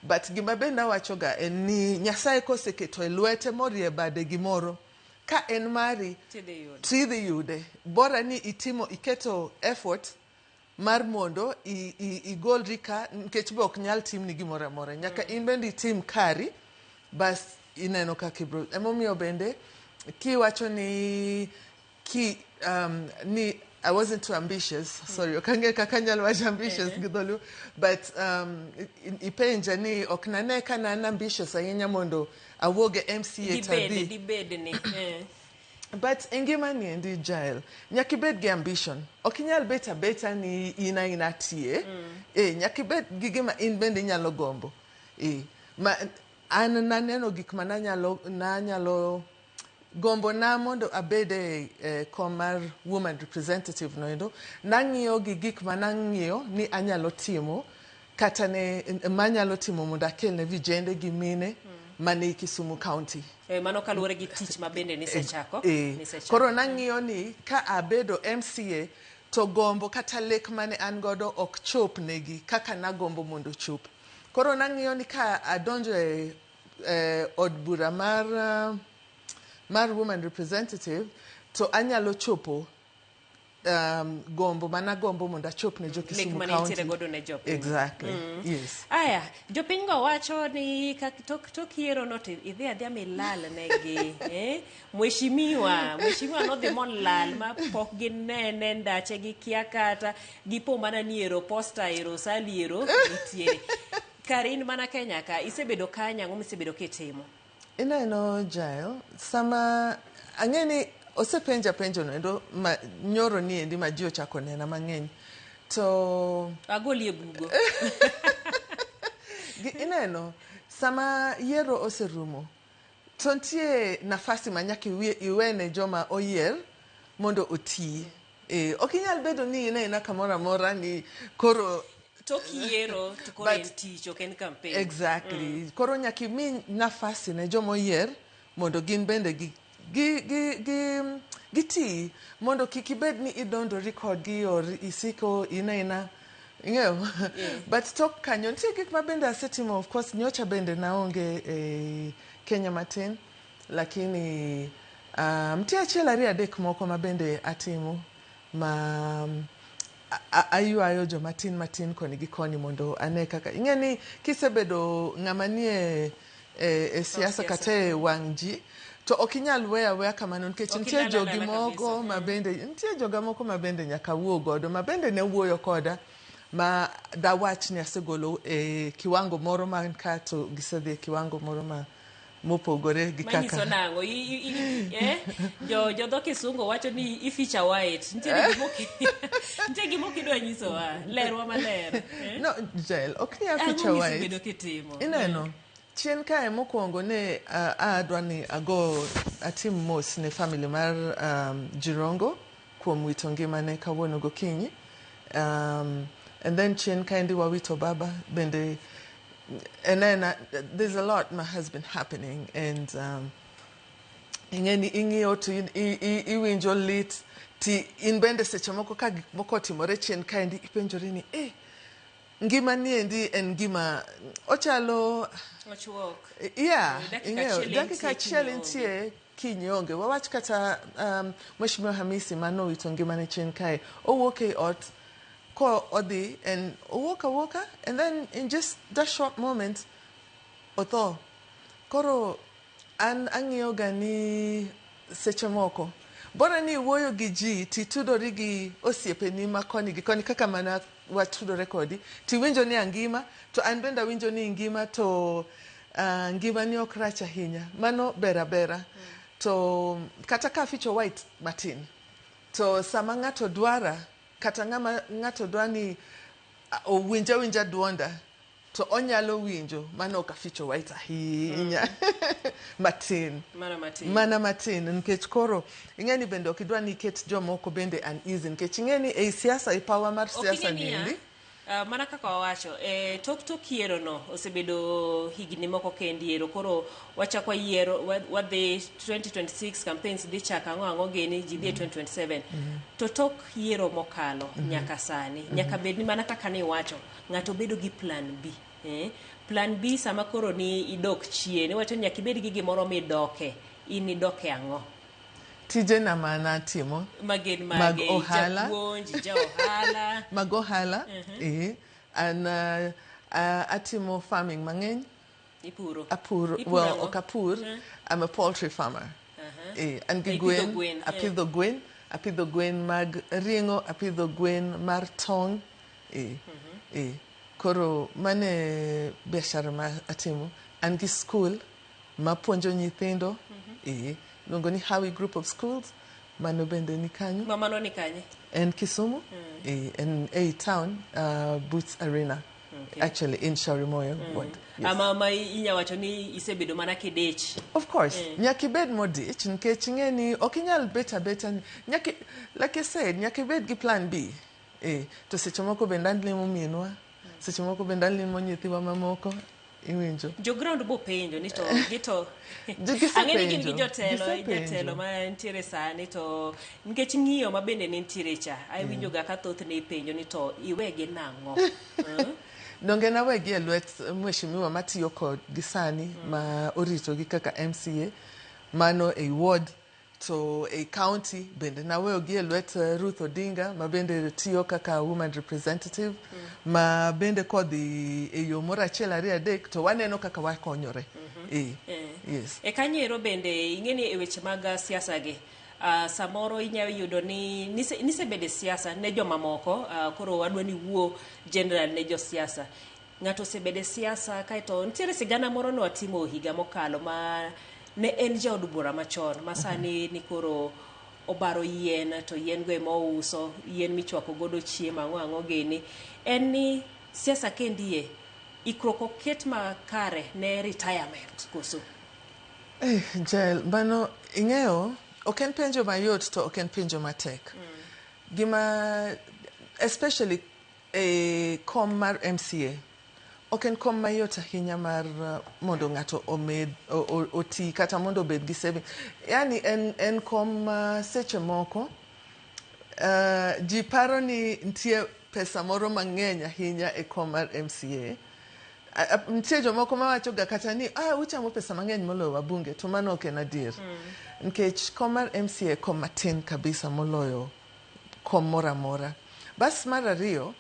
But gima bende awacho ga en ni Nyasaye koseketo e lwete morie bade gimoro ka en mari, Tidhi yudo. Tidhi yude. Bora ni itimo, iketo effort mar mondo igolri ka, nikech be ok nyal timni gimoro amora. Nyaka in bende itim kari, bas ineno kaka ibro. Emomiyo bende kiwacho ni ni I wasn't too ambitious. Sorry, ok ang'e kaka anyalo wacho ambitious gi dholuo. But ipenja ni ok nane ka ne an ambitious ahinya mondo awuog e MCA to Dibed adhi. dibed ni. But e ngimani endi, Jael, nyaka ibed gi ambition. Ok inyal bet abeta ni in aina tie. Nyaka ibed gi gima in bende inyalo gombo. Ma, an naneno gik ma nanyalo gombo na mondo abed e kom mar woman representative noendo. Nang'iyo gi gik ma nang'iyo ni anyalo timo kata ne manyalo timo mondo akel ne vijende gi mine mane Kisumu County. Mano kaluwore gi tich ma bende nisechako. Nisechako. Koro nang'iyo ni ka abedo MCA to gombo kata lek mane an godo ok chop negi kaka nagombo mondo chop. Koro nang'iyo ni ka adonjo e od bura mar woman representative to anyalo chopo gombo managombo mondo achop ne jo Lek Kisumu mane County. intiere godo ne jopiny. Exactly. Yes. Aya, jopiny go wacho ni tok yiero no to idhi adhiya milal negi. Eh? Mheshimiwa nodhi molal ma pok ginene ndache gikia kata gipo mana ni ero posta ero sali ero nitiere. Kar in mana Kenya ka isebedo kanye, ang'o misebedo kitimo? Ineno, Jael, sama ang'e ni osepenja penjo no endo ma nyoro ni endi ma ji ochako nena mang'eny to Agoli e bugo. Ineno sama yiero oserumo to nitie nafasi ma nyaka iwene joma oyier mondo oti. Ok inyal bedo ni inena kamoro amora ni koro Tok yiero to koro en tich, ok en campaign. Exactly. Koro nyaka imi nafasi ne joma oyier mondo gin bende gi giti mondo kik ibed ni idondori kodgi or isiko inaina ing'eyo. But tok kanyo nitie gik ma bende asetimo. Of course nyocha bende naonge e Kenya matin, lakini nitie achiel ariyo adek moko ma bende atimo ma aywayo joma tin matin koni gi koni mondo ane kaka ing'e ni kisebedo ng'ama nie e siasa kata e wang' ji to ok inyal weyo aweya kamano nikech Ok nitie inyal jogi alala moko kabisa. ma bende nitie joga moko ma bende nyaka wuo godo, ma bende ne wuoyo koda ma dawach ni asegolo e kiwango moro man ka to gisedhi e kiwango moro ma mopogore gi Manyiso kaka nang'o? Eh? Jo dho kisungu wacho ni ificha white. Nitie gima ok idwa nyisowa. Lerwa maler. Eh? No, Jael, ok ni Ang'o aficha white. misebedo kitimo? Ineno, chien kae mokwongo ne adwa ni ago atim mos ne family mar Jirongo kuom wito ngimane kawuono gokinyi. And then chien kaendi wawito baba bende, and then there's a lot ma has been happening and ing'e ni ing'iyo to iwinjo lit ti in bende seche moko ka gik moko otimore chien kaendi ipenjori ni ngima ni endi en gima ochalo Ochuok. Yeah. Dakika Ing'eyo achiel dakika entie, achiel kiny entie, kiny onge. Wawach kata Mheshimiwa Hamisi manowito ngimane chien kae, owuok e ot ko odhi and owuok awuoka and then in just that short moment otho. Koro an ang'iyo ga ni seche moko bora ni iwuoyo gi ji titudori gi osiepeni ma koni gi koni kaka mana watudore kodi tiwinjo ni angima to an bende awinjo ni ingima to ngimani ok rach ahinya, mano ber abera. To kata ka aficho white matin to sama ng'ato dwara kata ng'ama ng'ato dwa ni owinj awinja duonda. To onyalo winjo mano ok aficho white ahinya. Matin. Mana matin. Mana matin nikech koro ing'e ni bende ok idwa ni iket jomoko bende uneasy nikech ing'e ni ei siasa e power mar Ok siasa ing'e niya, niendi. Mana kaka wawacho, tok tok yiero no osebedo higni moko kendi ero koro wachako yiero wadhi 2026 campaigns dhi chako ang'o ang'o gini ji dhi e 2027 to tok yiero mokalo nyaka sani nyaka bed ni mana kaka niwacho ng'ato bedo gi plan B eh? Plan B sama koro ni idok chien iwacho ni nyaka ibed gi gimoro midoke in idoke ang'o Tijena ma natimo magin mag mage ohala japuonj ja ohala mag ohala an atimo farming mang'eny ipuro apuro Ipuro well ang'o? ok apur I'm a poultry farmer an gi Ipidho gwen gwen, eh. apidho gwen apidho gwen mag ring'o apidho gwen mar tong' koro mano e biashara ma atimo an gi school mapuonjo nyithindo iluongo ni Hawi Group of Schools mano bende ni kanyo ma mano ni kanye en Kisumu en ei town Boots Arena actually in Shaurimoyo ward yes. Ama ma inya wacho ni isebedo mana kidich Of course, nyaka ibed modich nikech ing'e ni ok inyal bet abeta ni nyaka like I said nyaka ibed gi plan B to seche moko bende alimo minwa seche moko bende alimo nyithiwa mamoko iwinjo jo ground bo penjo ni to gito Gisepenjo, ang'e ni gin gi jotelo gisepenjo. jatelo ma nitiere sani to nikech ng'iyo ma bende nitiere cha awinjo ga ka thothne ipenjo ni to iwegi nang'o Donge nawegi e lwet mheshimiwa matiyo kodgi sani ma oritogi kaka MCA mano ei ward to ei county bende naweyogi e lwet Ruth Odinga ma bende tiyo kaka woman representative ma bende kodhi e yo moro achiel ariyo adek to waneno kaka wakonyore yes E kanyo ero bende ing'e ni e weche mag siasa gi samoro inyalo yudo ni nisebedo e siasa ne jomamoko koro wadwa ni wuo general ne josiasa ng'ato osebedo e siasa kaeto nitiere sigana moro ne watimo higa mokalo ma ne en jaod bura machon ma sani ni koro obaro yien to yien go ema ouso yien michwako godo chiemo ang'o ang'o gini en ni siasa kendie ikruok oket makare ne retirement koso Jael, mano ing'eyo ok en penjo mayot to ok en penjo matek. Gima especially e kom mar MCA ok en kom mayot ahinya mar mondo ng'ato omed oti kata mondo obed gi saving. Yani en kom ma seche moko ji paro ni nitie pesa moro mang'eny ahinya e kom mar MCA. Nitie jomoko mawacho ga kata ni uchamo pesa mang'eny moloyo wabunge to mano ok en adier. Nikech kom mar MCA kom matin kabisa moloyo kom moro amora. Bas mar ariyo,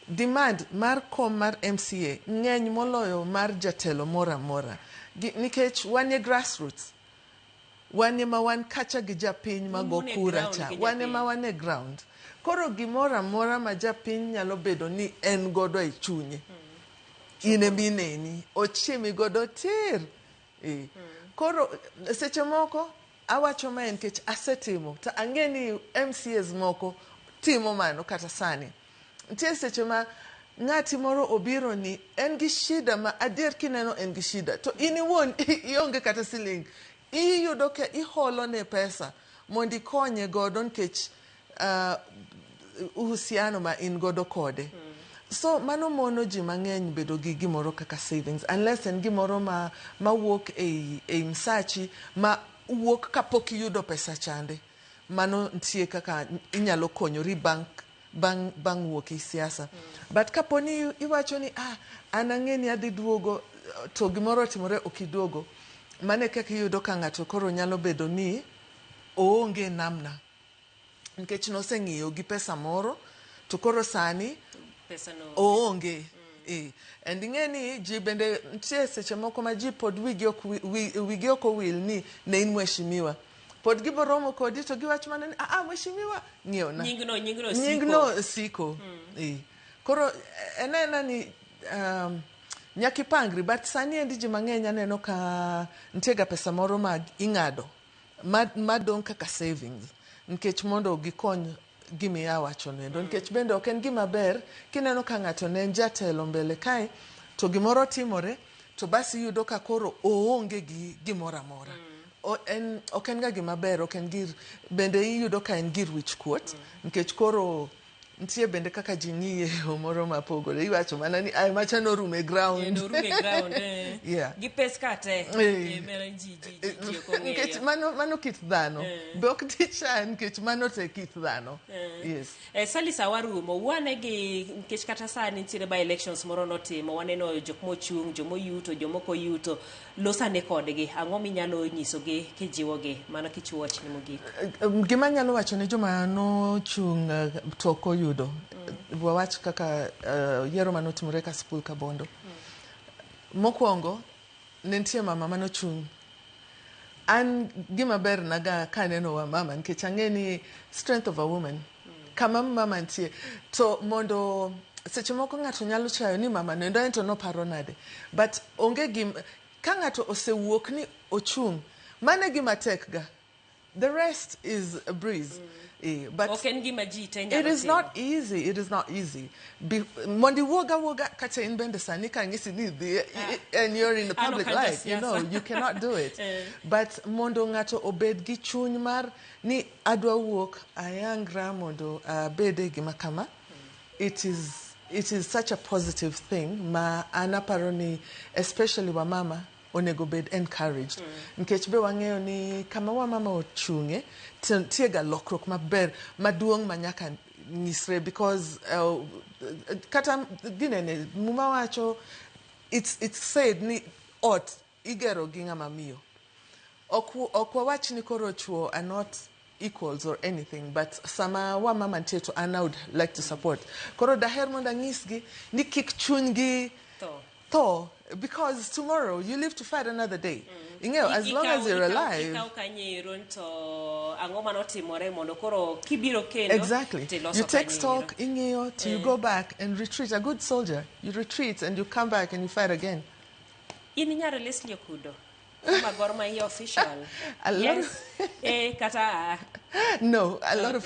demand mar kom mar MCA ng'eny moloyo mar jatelo moro amora. Nikech wan e grassroots. Wan ema wan kacha gi japiny mago Un e kura ground cha. gi Wan ema japiny. wan e ground. Koro gimoro amora ma japiny nyalo bedo ni en godo e chunye. In emineni, ochiemi godo tir. Koro seche moko awacho mae nikech asetimo to ang'e ni MCAs moko timo mano kata sani. Nitie seche ma ng'ati moro obiro ni en gi shida ma adier kineno en gi shida to in iwuon ionge kata siling iyudo ka iholo ne pesa mondo ikonye godo nikech uhusiano ma in godo kode. So mano mono ji mang'eny bedo gi gimoro kaka savings unless en gimoro ma mawuok ei msachi ma wuok kapok iyudo pesa chande. Mano nitie kaka inyalo konyori bang' wuok e siasa. But kapo ni iwacho ni an ang'e ni adhi duogo to gimoro otimore ok iduogo, mano e kaka iyudo ka ng'ato koro nyalo bedo ni oonge namna nikech noseng'iyo gi pesa moro to koro sani pesa no oonge. And ing'e ni ji bende nitie seche moko ma ji pod wigi ok owil ni ne in mheshimiwa. Pod giboromo kodi to giwacho mana ni mheshimiwa ng'iewna. Nyingno siko. Nyingno siko. Koro en aena ni nyaka ipangri but sani endi ji mang'eny aneno ka nitie ga pesa moro ma ing'ado madong' kaka savings nikech mondo gikony gimiya wacho noendo nikech bende ok en gima ber kineno ka ng'ato ne en jatelo mbele kae To gimoro timore to bas iyudo ka koro oonge gi gimoro amora. En ok en ga gima ber, ok en gir bende iyudo ka en gir wich kuot nikech koro nitie bende kaka ji ng'iye e yo moro mapogore. Iwacho mana ni ai macha norumo e ground. Norumo e ground, eh. Yeah. Gi pes ka te. Eh. Eh, mera ji ok ong'eyo. Nikech mano kit dhano. Eh. Be ok dichan nikech mano to e kit dhano. Eh. Yes. Eh, Sally sawarumo wane gi nikech kata sani nitiere by elections moro notimo waneno jok mochung' jomoyuto jomok oyuto losane kodgi ang'o minyalo nyisogi kijiwogi mana kichiwo wachni mogik. Gima anyalo wacho ne joma nochung' to ok oyudo, wawach kaka yiero manotimore Kasipul Kabondo. Mokwongo, ne nitie mama manochung'. An gima ber naga kaneno wa mama nikech ang'e ni strength of a woman. Kama mama nitie to mondo seche moko ng'ato nyalo chayo ni mama no endo en to noparo nade. But onge gim ka ng'ato osewuok ni ochung', mano e gima tek ga. The rest is a breeze. But ok en gima ji te nyalo it is timo. not easy. It is not easy. Mondo iwuog awuoga kata in bende sani ka ang'isi ni idhi and you're in the An ok public an life, you know, jasiasa. you cannot do it. Eh. But mondo ng'ato obed gi chuny mar ni adwa wuok ayangra mondo abed e gima kama, it is such a positive thing ma an aparo ni especially wamama onego bed encouraged nikech be wang'eyo ni kama wamama ochung'e to nitie ga lokruok maber maduong' ma nyaka nyisre because kata ginene muma wacho it's said ni ot igero gi ng'ama miyo. Ok wawach ni koro chuo are not equals or anything, but sama wamama nitie to an I would like to support. Koro daher mondo anyisgi ni kik chunygi Tho. tho because tomorrow you live to fight another day. Ing'eyo, as long as you're alive. Ikaw kanyero to ang'o manotimore mondo koro kibiro kendo Exactly. tiloso You take kanyero. stock, ing'eyo, till you go back and retreat. A good soldier, you retreat and you come back and you fight again. In nyar Leslie Okudo ma Gor Mahia official. A lot Yes. Eh, kata ah, No, a lot of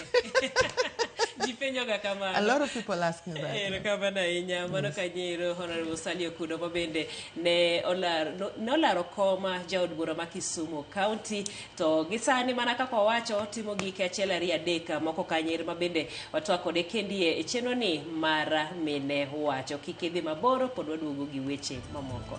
ji penjoga kamano. a lot of people ask me that. Erokamano ahinya mano kanyero Honorable Sally Okudo ma bende ne olaro, ne olaro koma jaod bura ma Kisumu County to gi sani mana kaka wawacho otimo gike achiel ariyo adek moko kanyero ma bende watwa kode kendie e chenro ni mar mine wacho kik idhi maboro pod waduogo gi weche mamoko.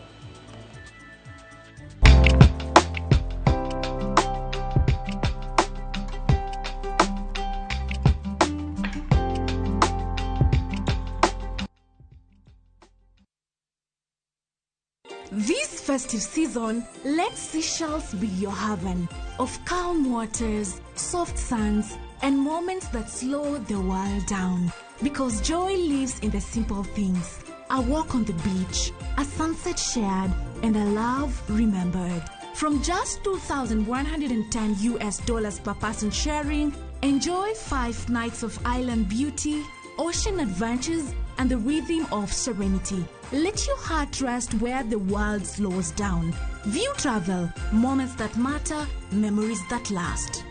This festive season, let Seychelles be your haven of calm waters, soft sands, and moments that slow the world down. Because joy lives in the simple things: a walk on the beach, a sunset shared, and a love remembered. From just 2,110 US dollars per person sharing, enjoy 5 nights of island beauty, ocean adventures, and the rhythm of serenity. Let your heart rest where the world slows down. View Travel, moments that matter, memories that last.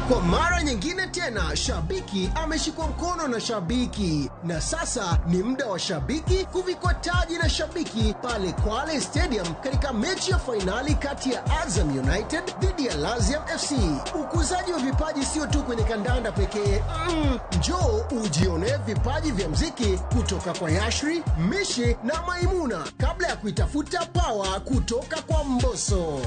Kwa mara nyingine tena, shabiki ameshikwa mkono na shabiki, na sasa ni muda wa shabiki kuvikwa taji na shabiki pale Kwale Stadium katika mechi ya fainali kati ya Azam United dhidi ya Laziam FC. Ukuzaji wa vipaji sio tu kwenye kandanda pekee. Njoo ujionee vipaji vya mziki kutoka kwa Yashri, Mishi na Maimuna kabla ya kuitafuta pawa kutoka kwa Mbosso.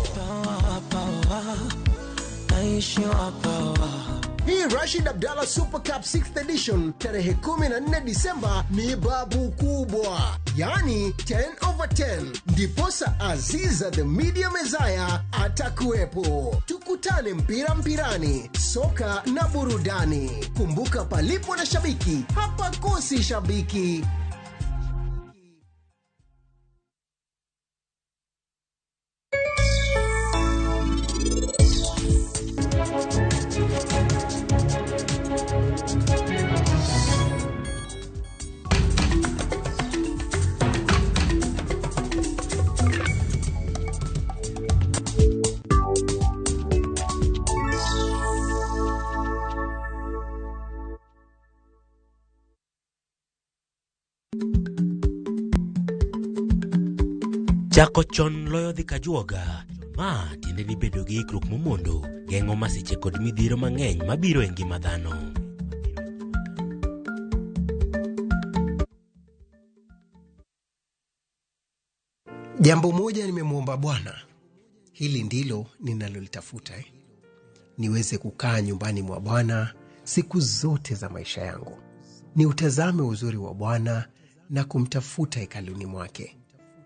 Hii Rashid Abdallah Super Cup 6th Edition tarehe 14 Disemba ni babu kubwa, yaani 10 over 10. Ndiposa Aziza the Media Messiah atakuwepo. Tukutane mpira mpirani, soka na burudani. Kumbuka, palipo na shabiki hapakosi shabiki. Chako chon loyo dhi kajuoga. Ma tiende ni bedo gi ikruok momondo geng'o masiche kod midhiero mang'eny mabiro e ngima dhano. Jambo moja nimemwomba Bwana, hili ndilo ninalolitafuta, niweze kukaa nyumbani mwa Bwana siku zote za maisha yangu, niutazame uzuri wa Bwana na kumtafuta hekaluni mwake.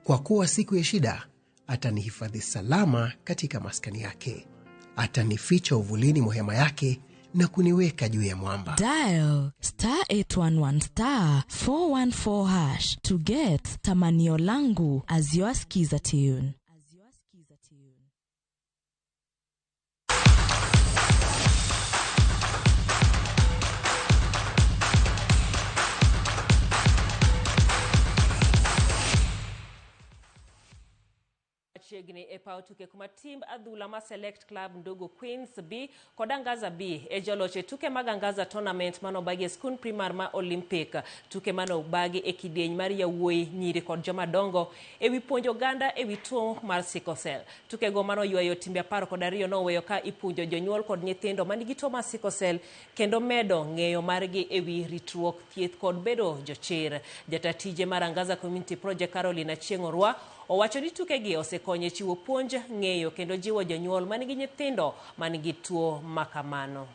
Kwa kuwa siku ya shida atanihifadhi salama katika maskani yake, atanificha uvulini mwa hema yake na kuniweka juu ya mwamba. Dial star 811 star 414 hash to get Tamanio Langu as your skiza tune. Chiegni e paw tuke kuma timb adhula ma Select Club Ndugu Queens B kod Angaza B e joloch e tuke mag Angaza Tournament manobagi e skund primar ma Olympic. Tuke manobagi e kidieny mar yawuoyi, nyiri kod jomadongo ewi puonjo oganda ewi tuo mar sickle cell. Tukego manoywayo timbe 12 noweyo ka ipuonjo jonyuol kod nyithindo manigi tuo mar sickle cell kendo medo ng'eyo margi ewi ritruok, thieth kod bedo jochir. Jata tije mar Angaza Community Project Caroline Achieng' Orwa owacho ni tukegi osekonyo e chiwo puonj, ng'eyo kendo jiwo jonyuol manigi nyithindo manigi tuo makamano.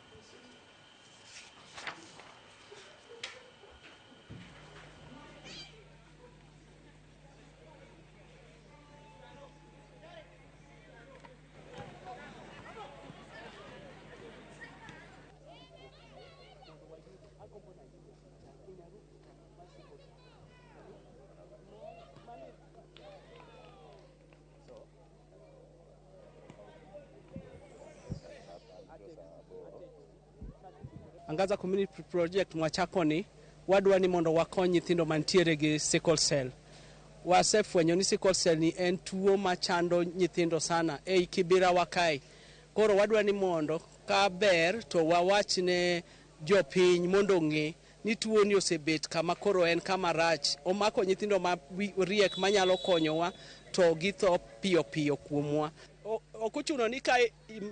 Angaza Community Project mwachakoni wadwa ni mondo wakony nyithindo mantiere gi sickle cell. Wasefwenyo ni sickle cell ni en tuo machando nyithindo sana ei Kibera wa kae. Koro wadwa ni mondo ka ber to wawach ne jopiny mondo ong'e ni tuo ni osebet kama koro en kama rach. Omako nyithindo ma riek manyalo konyowa to githo piyo piyo kuomwa. Ok ochuno ni ka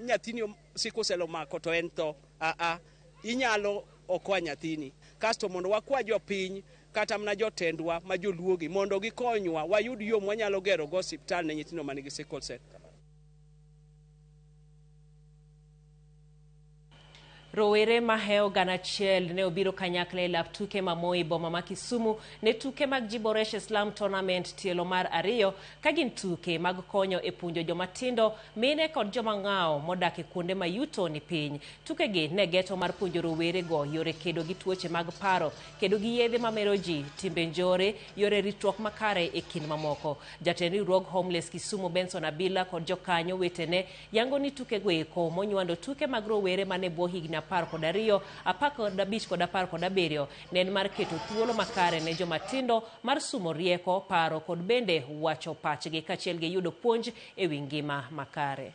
nyathini sickle cell omako to en tho. Inyalo okwa nyathini. Kasto mondo wakwa jopiny kata mana jotendwa ma joluogi mondo gikonywa wayud yo mwanyalo gero go osiptal ne nyithindo manigi sickle cell. Rowere maheo 1,000 ne obiro kanyakla e lap tuke ma Moi boma ma Kisumu ne tuke mag Jiboreshe Slam Tournament tielo mar 2 ka gin tuke mag konyo e puonjo jomatindo, mine kod joma ng'awo modak e kuonde ma yuto ni piny. Tukegi ne geto mar puonjo rowere go yore kedo gi tuoche mag paro, kedo gi yedhe mamero ji, timbe njore, yore ritruok makare e kind mamoko. Jatend riwruog Homeless Kisumu Benson Abila kod jokanyo wetene yango ni tukego eko monywando tuke mag rowere mane bwo higni 12, 15 kod 17 ne en mar keto thuolo makare ne jomatindo mar sumo rieko, paro kod bende wacho pachgi kaachiel gi yudo puonj ewi ngima makare.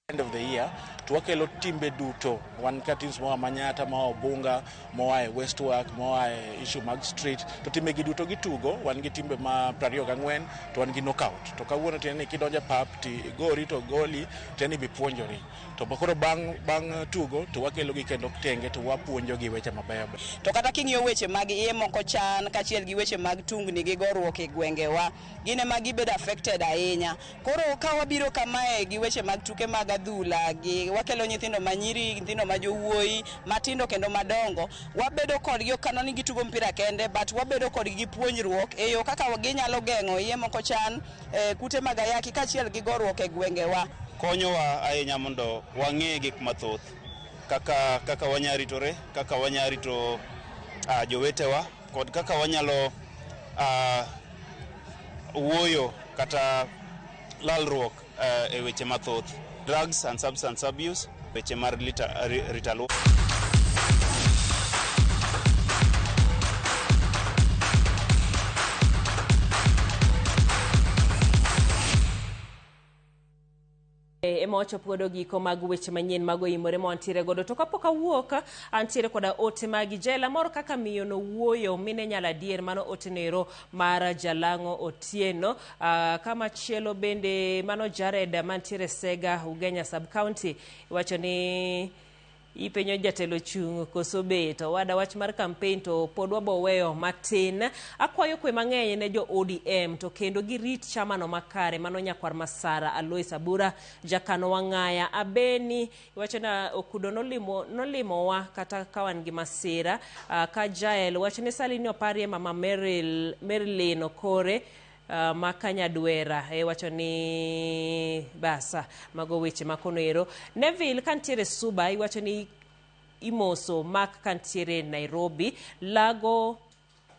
End of the year to wakelo timbe duto wan ka teams moa Manyata, moa Obunga, moa e Westwork, moa e issue mag street to timbe gi duto gitugo. Wan gi timbe ma 24 to wan gi knockout. To kawuono tiende ni kidonjo e pap ti gori to goli tiende ni bipuonjori. To koro bang' tugo to wakelo gi kendo tenge to wapuonjo gi weche mabeyo. To kata king'iyo weche mag iye moko chan kaachiel gi weche mag tungni gi goruok e gwengewa, gin ema gibedo affected ahinya. Koro ka wabiro kamae gi weche mag tuke mag adhula gi wakelo nyithindo manyiri, nyithindo ma jowuoyi, matindo kendo madongo, wabedo kodgi ok ni gitugo mpira kende, but wabedo kodgi gi puonjruok e yo kaka ginyalo geng'o iye moko chan, kute mag ayaki kaachiel gi goruok e gwengewa. Konyowa ahinya mondo wang'e gik mathoth kaka wanyalo ritore, kaka wanyalo rito jowetewa kod kaka wanyalo wuoyo kata lalruok e weche mathoth. Drugs and substance abuse, weche mar rito. Ema wachopo godo giko mag weche manyien mag oimore ma wantiere godo. To kapok awuok, antiere koda ote magi jela moro kaka miyo no wuoyo mine nyalo adier, mano ote noero mar Jalang'o Otieno. Kama chielo bende mano Jared mantiere Sega Ugenya sub county, iwacho ni ipenjo jatelo chung' koso bet. Owada wach mar campaign to pod wabo weyo matin. Akwayo kwe mang'eny ne jo ODM to kendo girit chamano makare. Mano nyakwar Masara Alois Abura jakano Wang'aya Abeni iwacho na Okudo nolimowa kata ka wan gi masira. Ka Jael wacho ni sali ni oparie mama Marilyn Okore ma Kanyadwera, wacho ni basa mago weche makono ero. Neville kantiere Suba iwacho ni imoso Mark kantiere Nairobi. Lago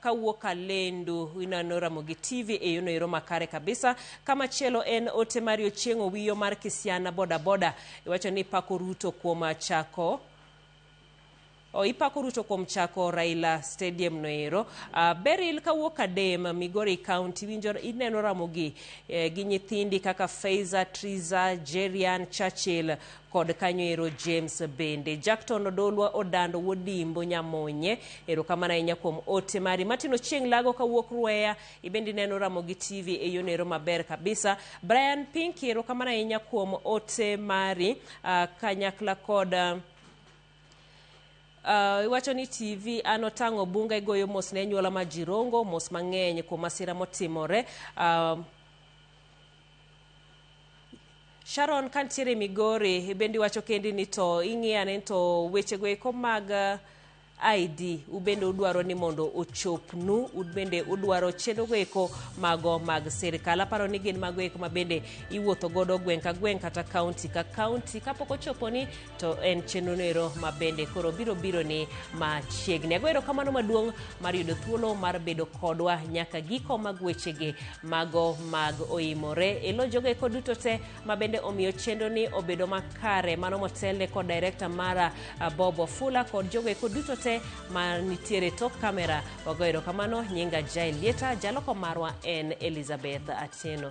kawuok Kalendu ineno Ramogi TV e yono ero makare kabisa. Kamachielo en ote mar Ochieng' Owiyo mar Kisiana boda boda iwacho ni pako Ruto kuom chako ipako Ruto kuom chako Raila Stadium noero. Beryl kawuok Kadem Migori County winjo ineno Ramogi gi nyithindi kaka Faiza, Triza, Jerian, Churchill kod kanyo ero James bende. Jackton Odolwa Odando Wuodimbo Nyamonye, erokamano ahinya kuom ote mari. Martin Ochieng' Lago kawuok Rweya ibende ineno Ramogi TV e yono ero maber kabisa. Brian Pinky erokamano ahinya kuom ote mari kanyakla kod iwacho ni TV an otang'o bunga igoyo mos ne anyuola ma Jirongo, mos mang'eny kuom masira motimore. Sharon kantiere Migori bende iwacho kendi ni to ing'iyane to wechego eko mag ID ubende udwaro ni mondo ochopnu, ubende udwaro chenro eko mago mag sirikal. Aparo ni gin mago eko ma bende iwuotho godo gweng' ka gweng' kata county ka county. Kapok ochoponi to en chenro noero ma bende koro biro ni machiegni. Ago erokamano maduong' mar yudo thuolo mar bedo kodwa nyaka giko mag wechegi mago mag oimore. Elo jogo eko duto te ma bende omiyo chenro ni obedo makare, mano motelne kod director mara Bob Ofula kod jogo eko duto te ma nitiere tok kamera. Wago erokamano. Nyinga Jael Lieta, jaloko marwa en Elizabeth Atieno.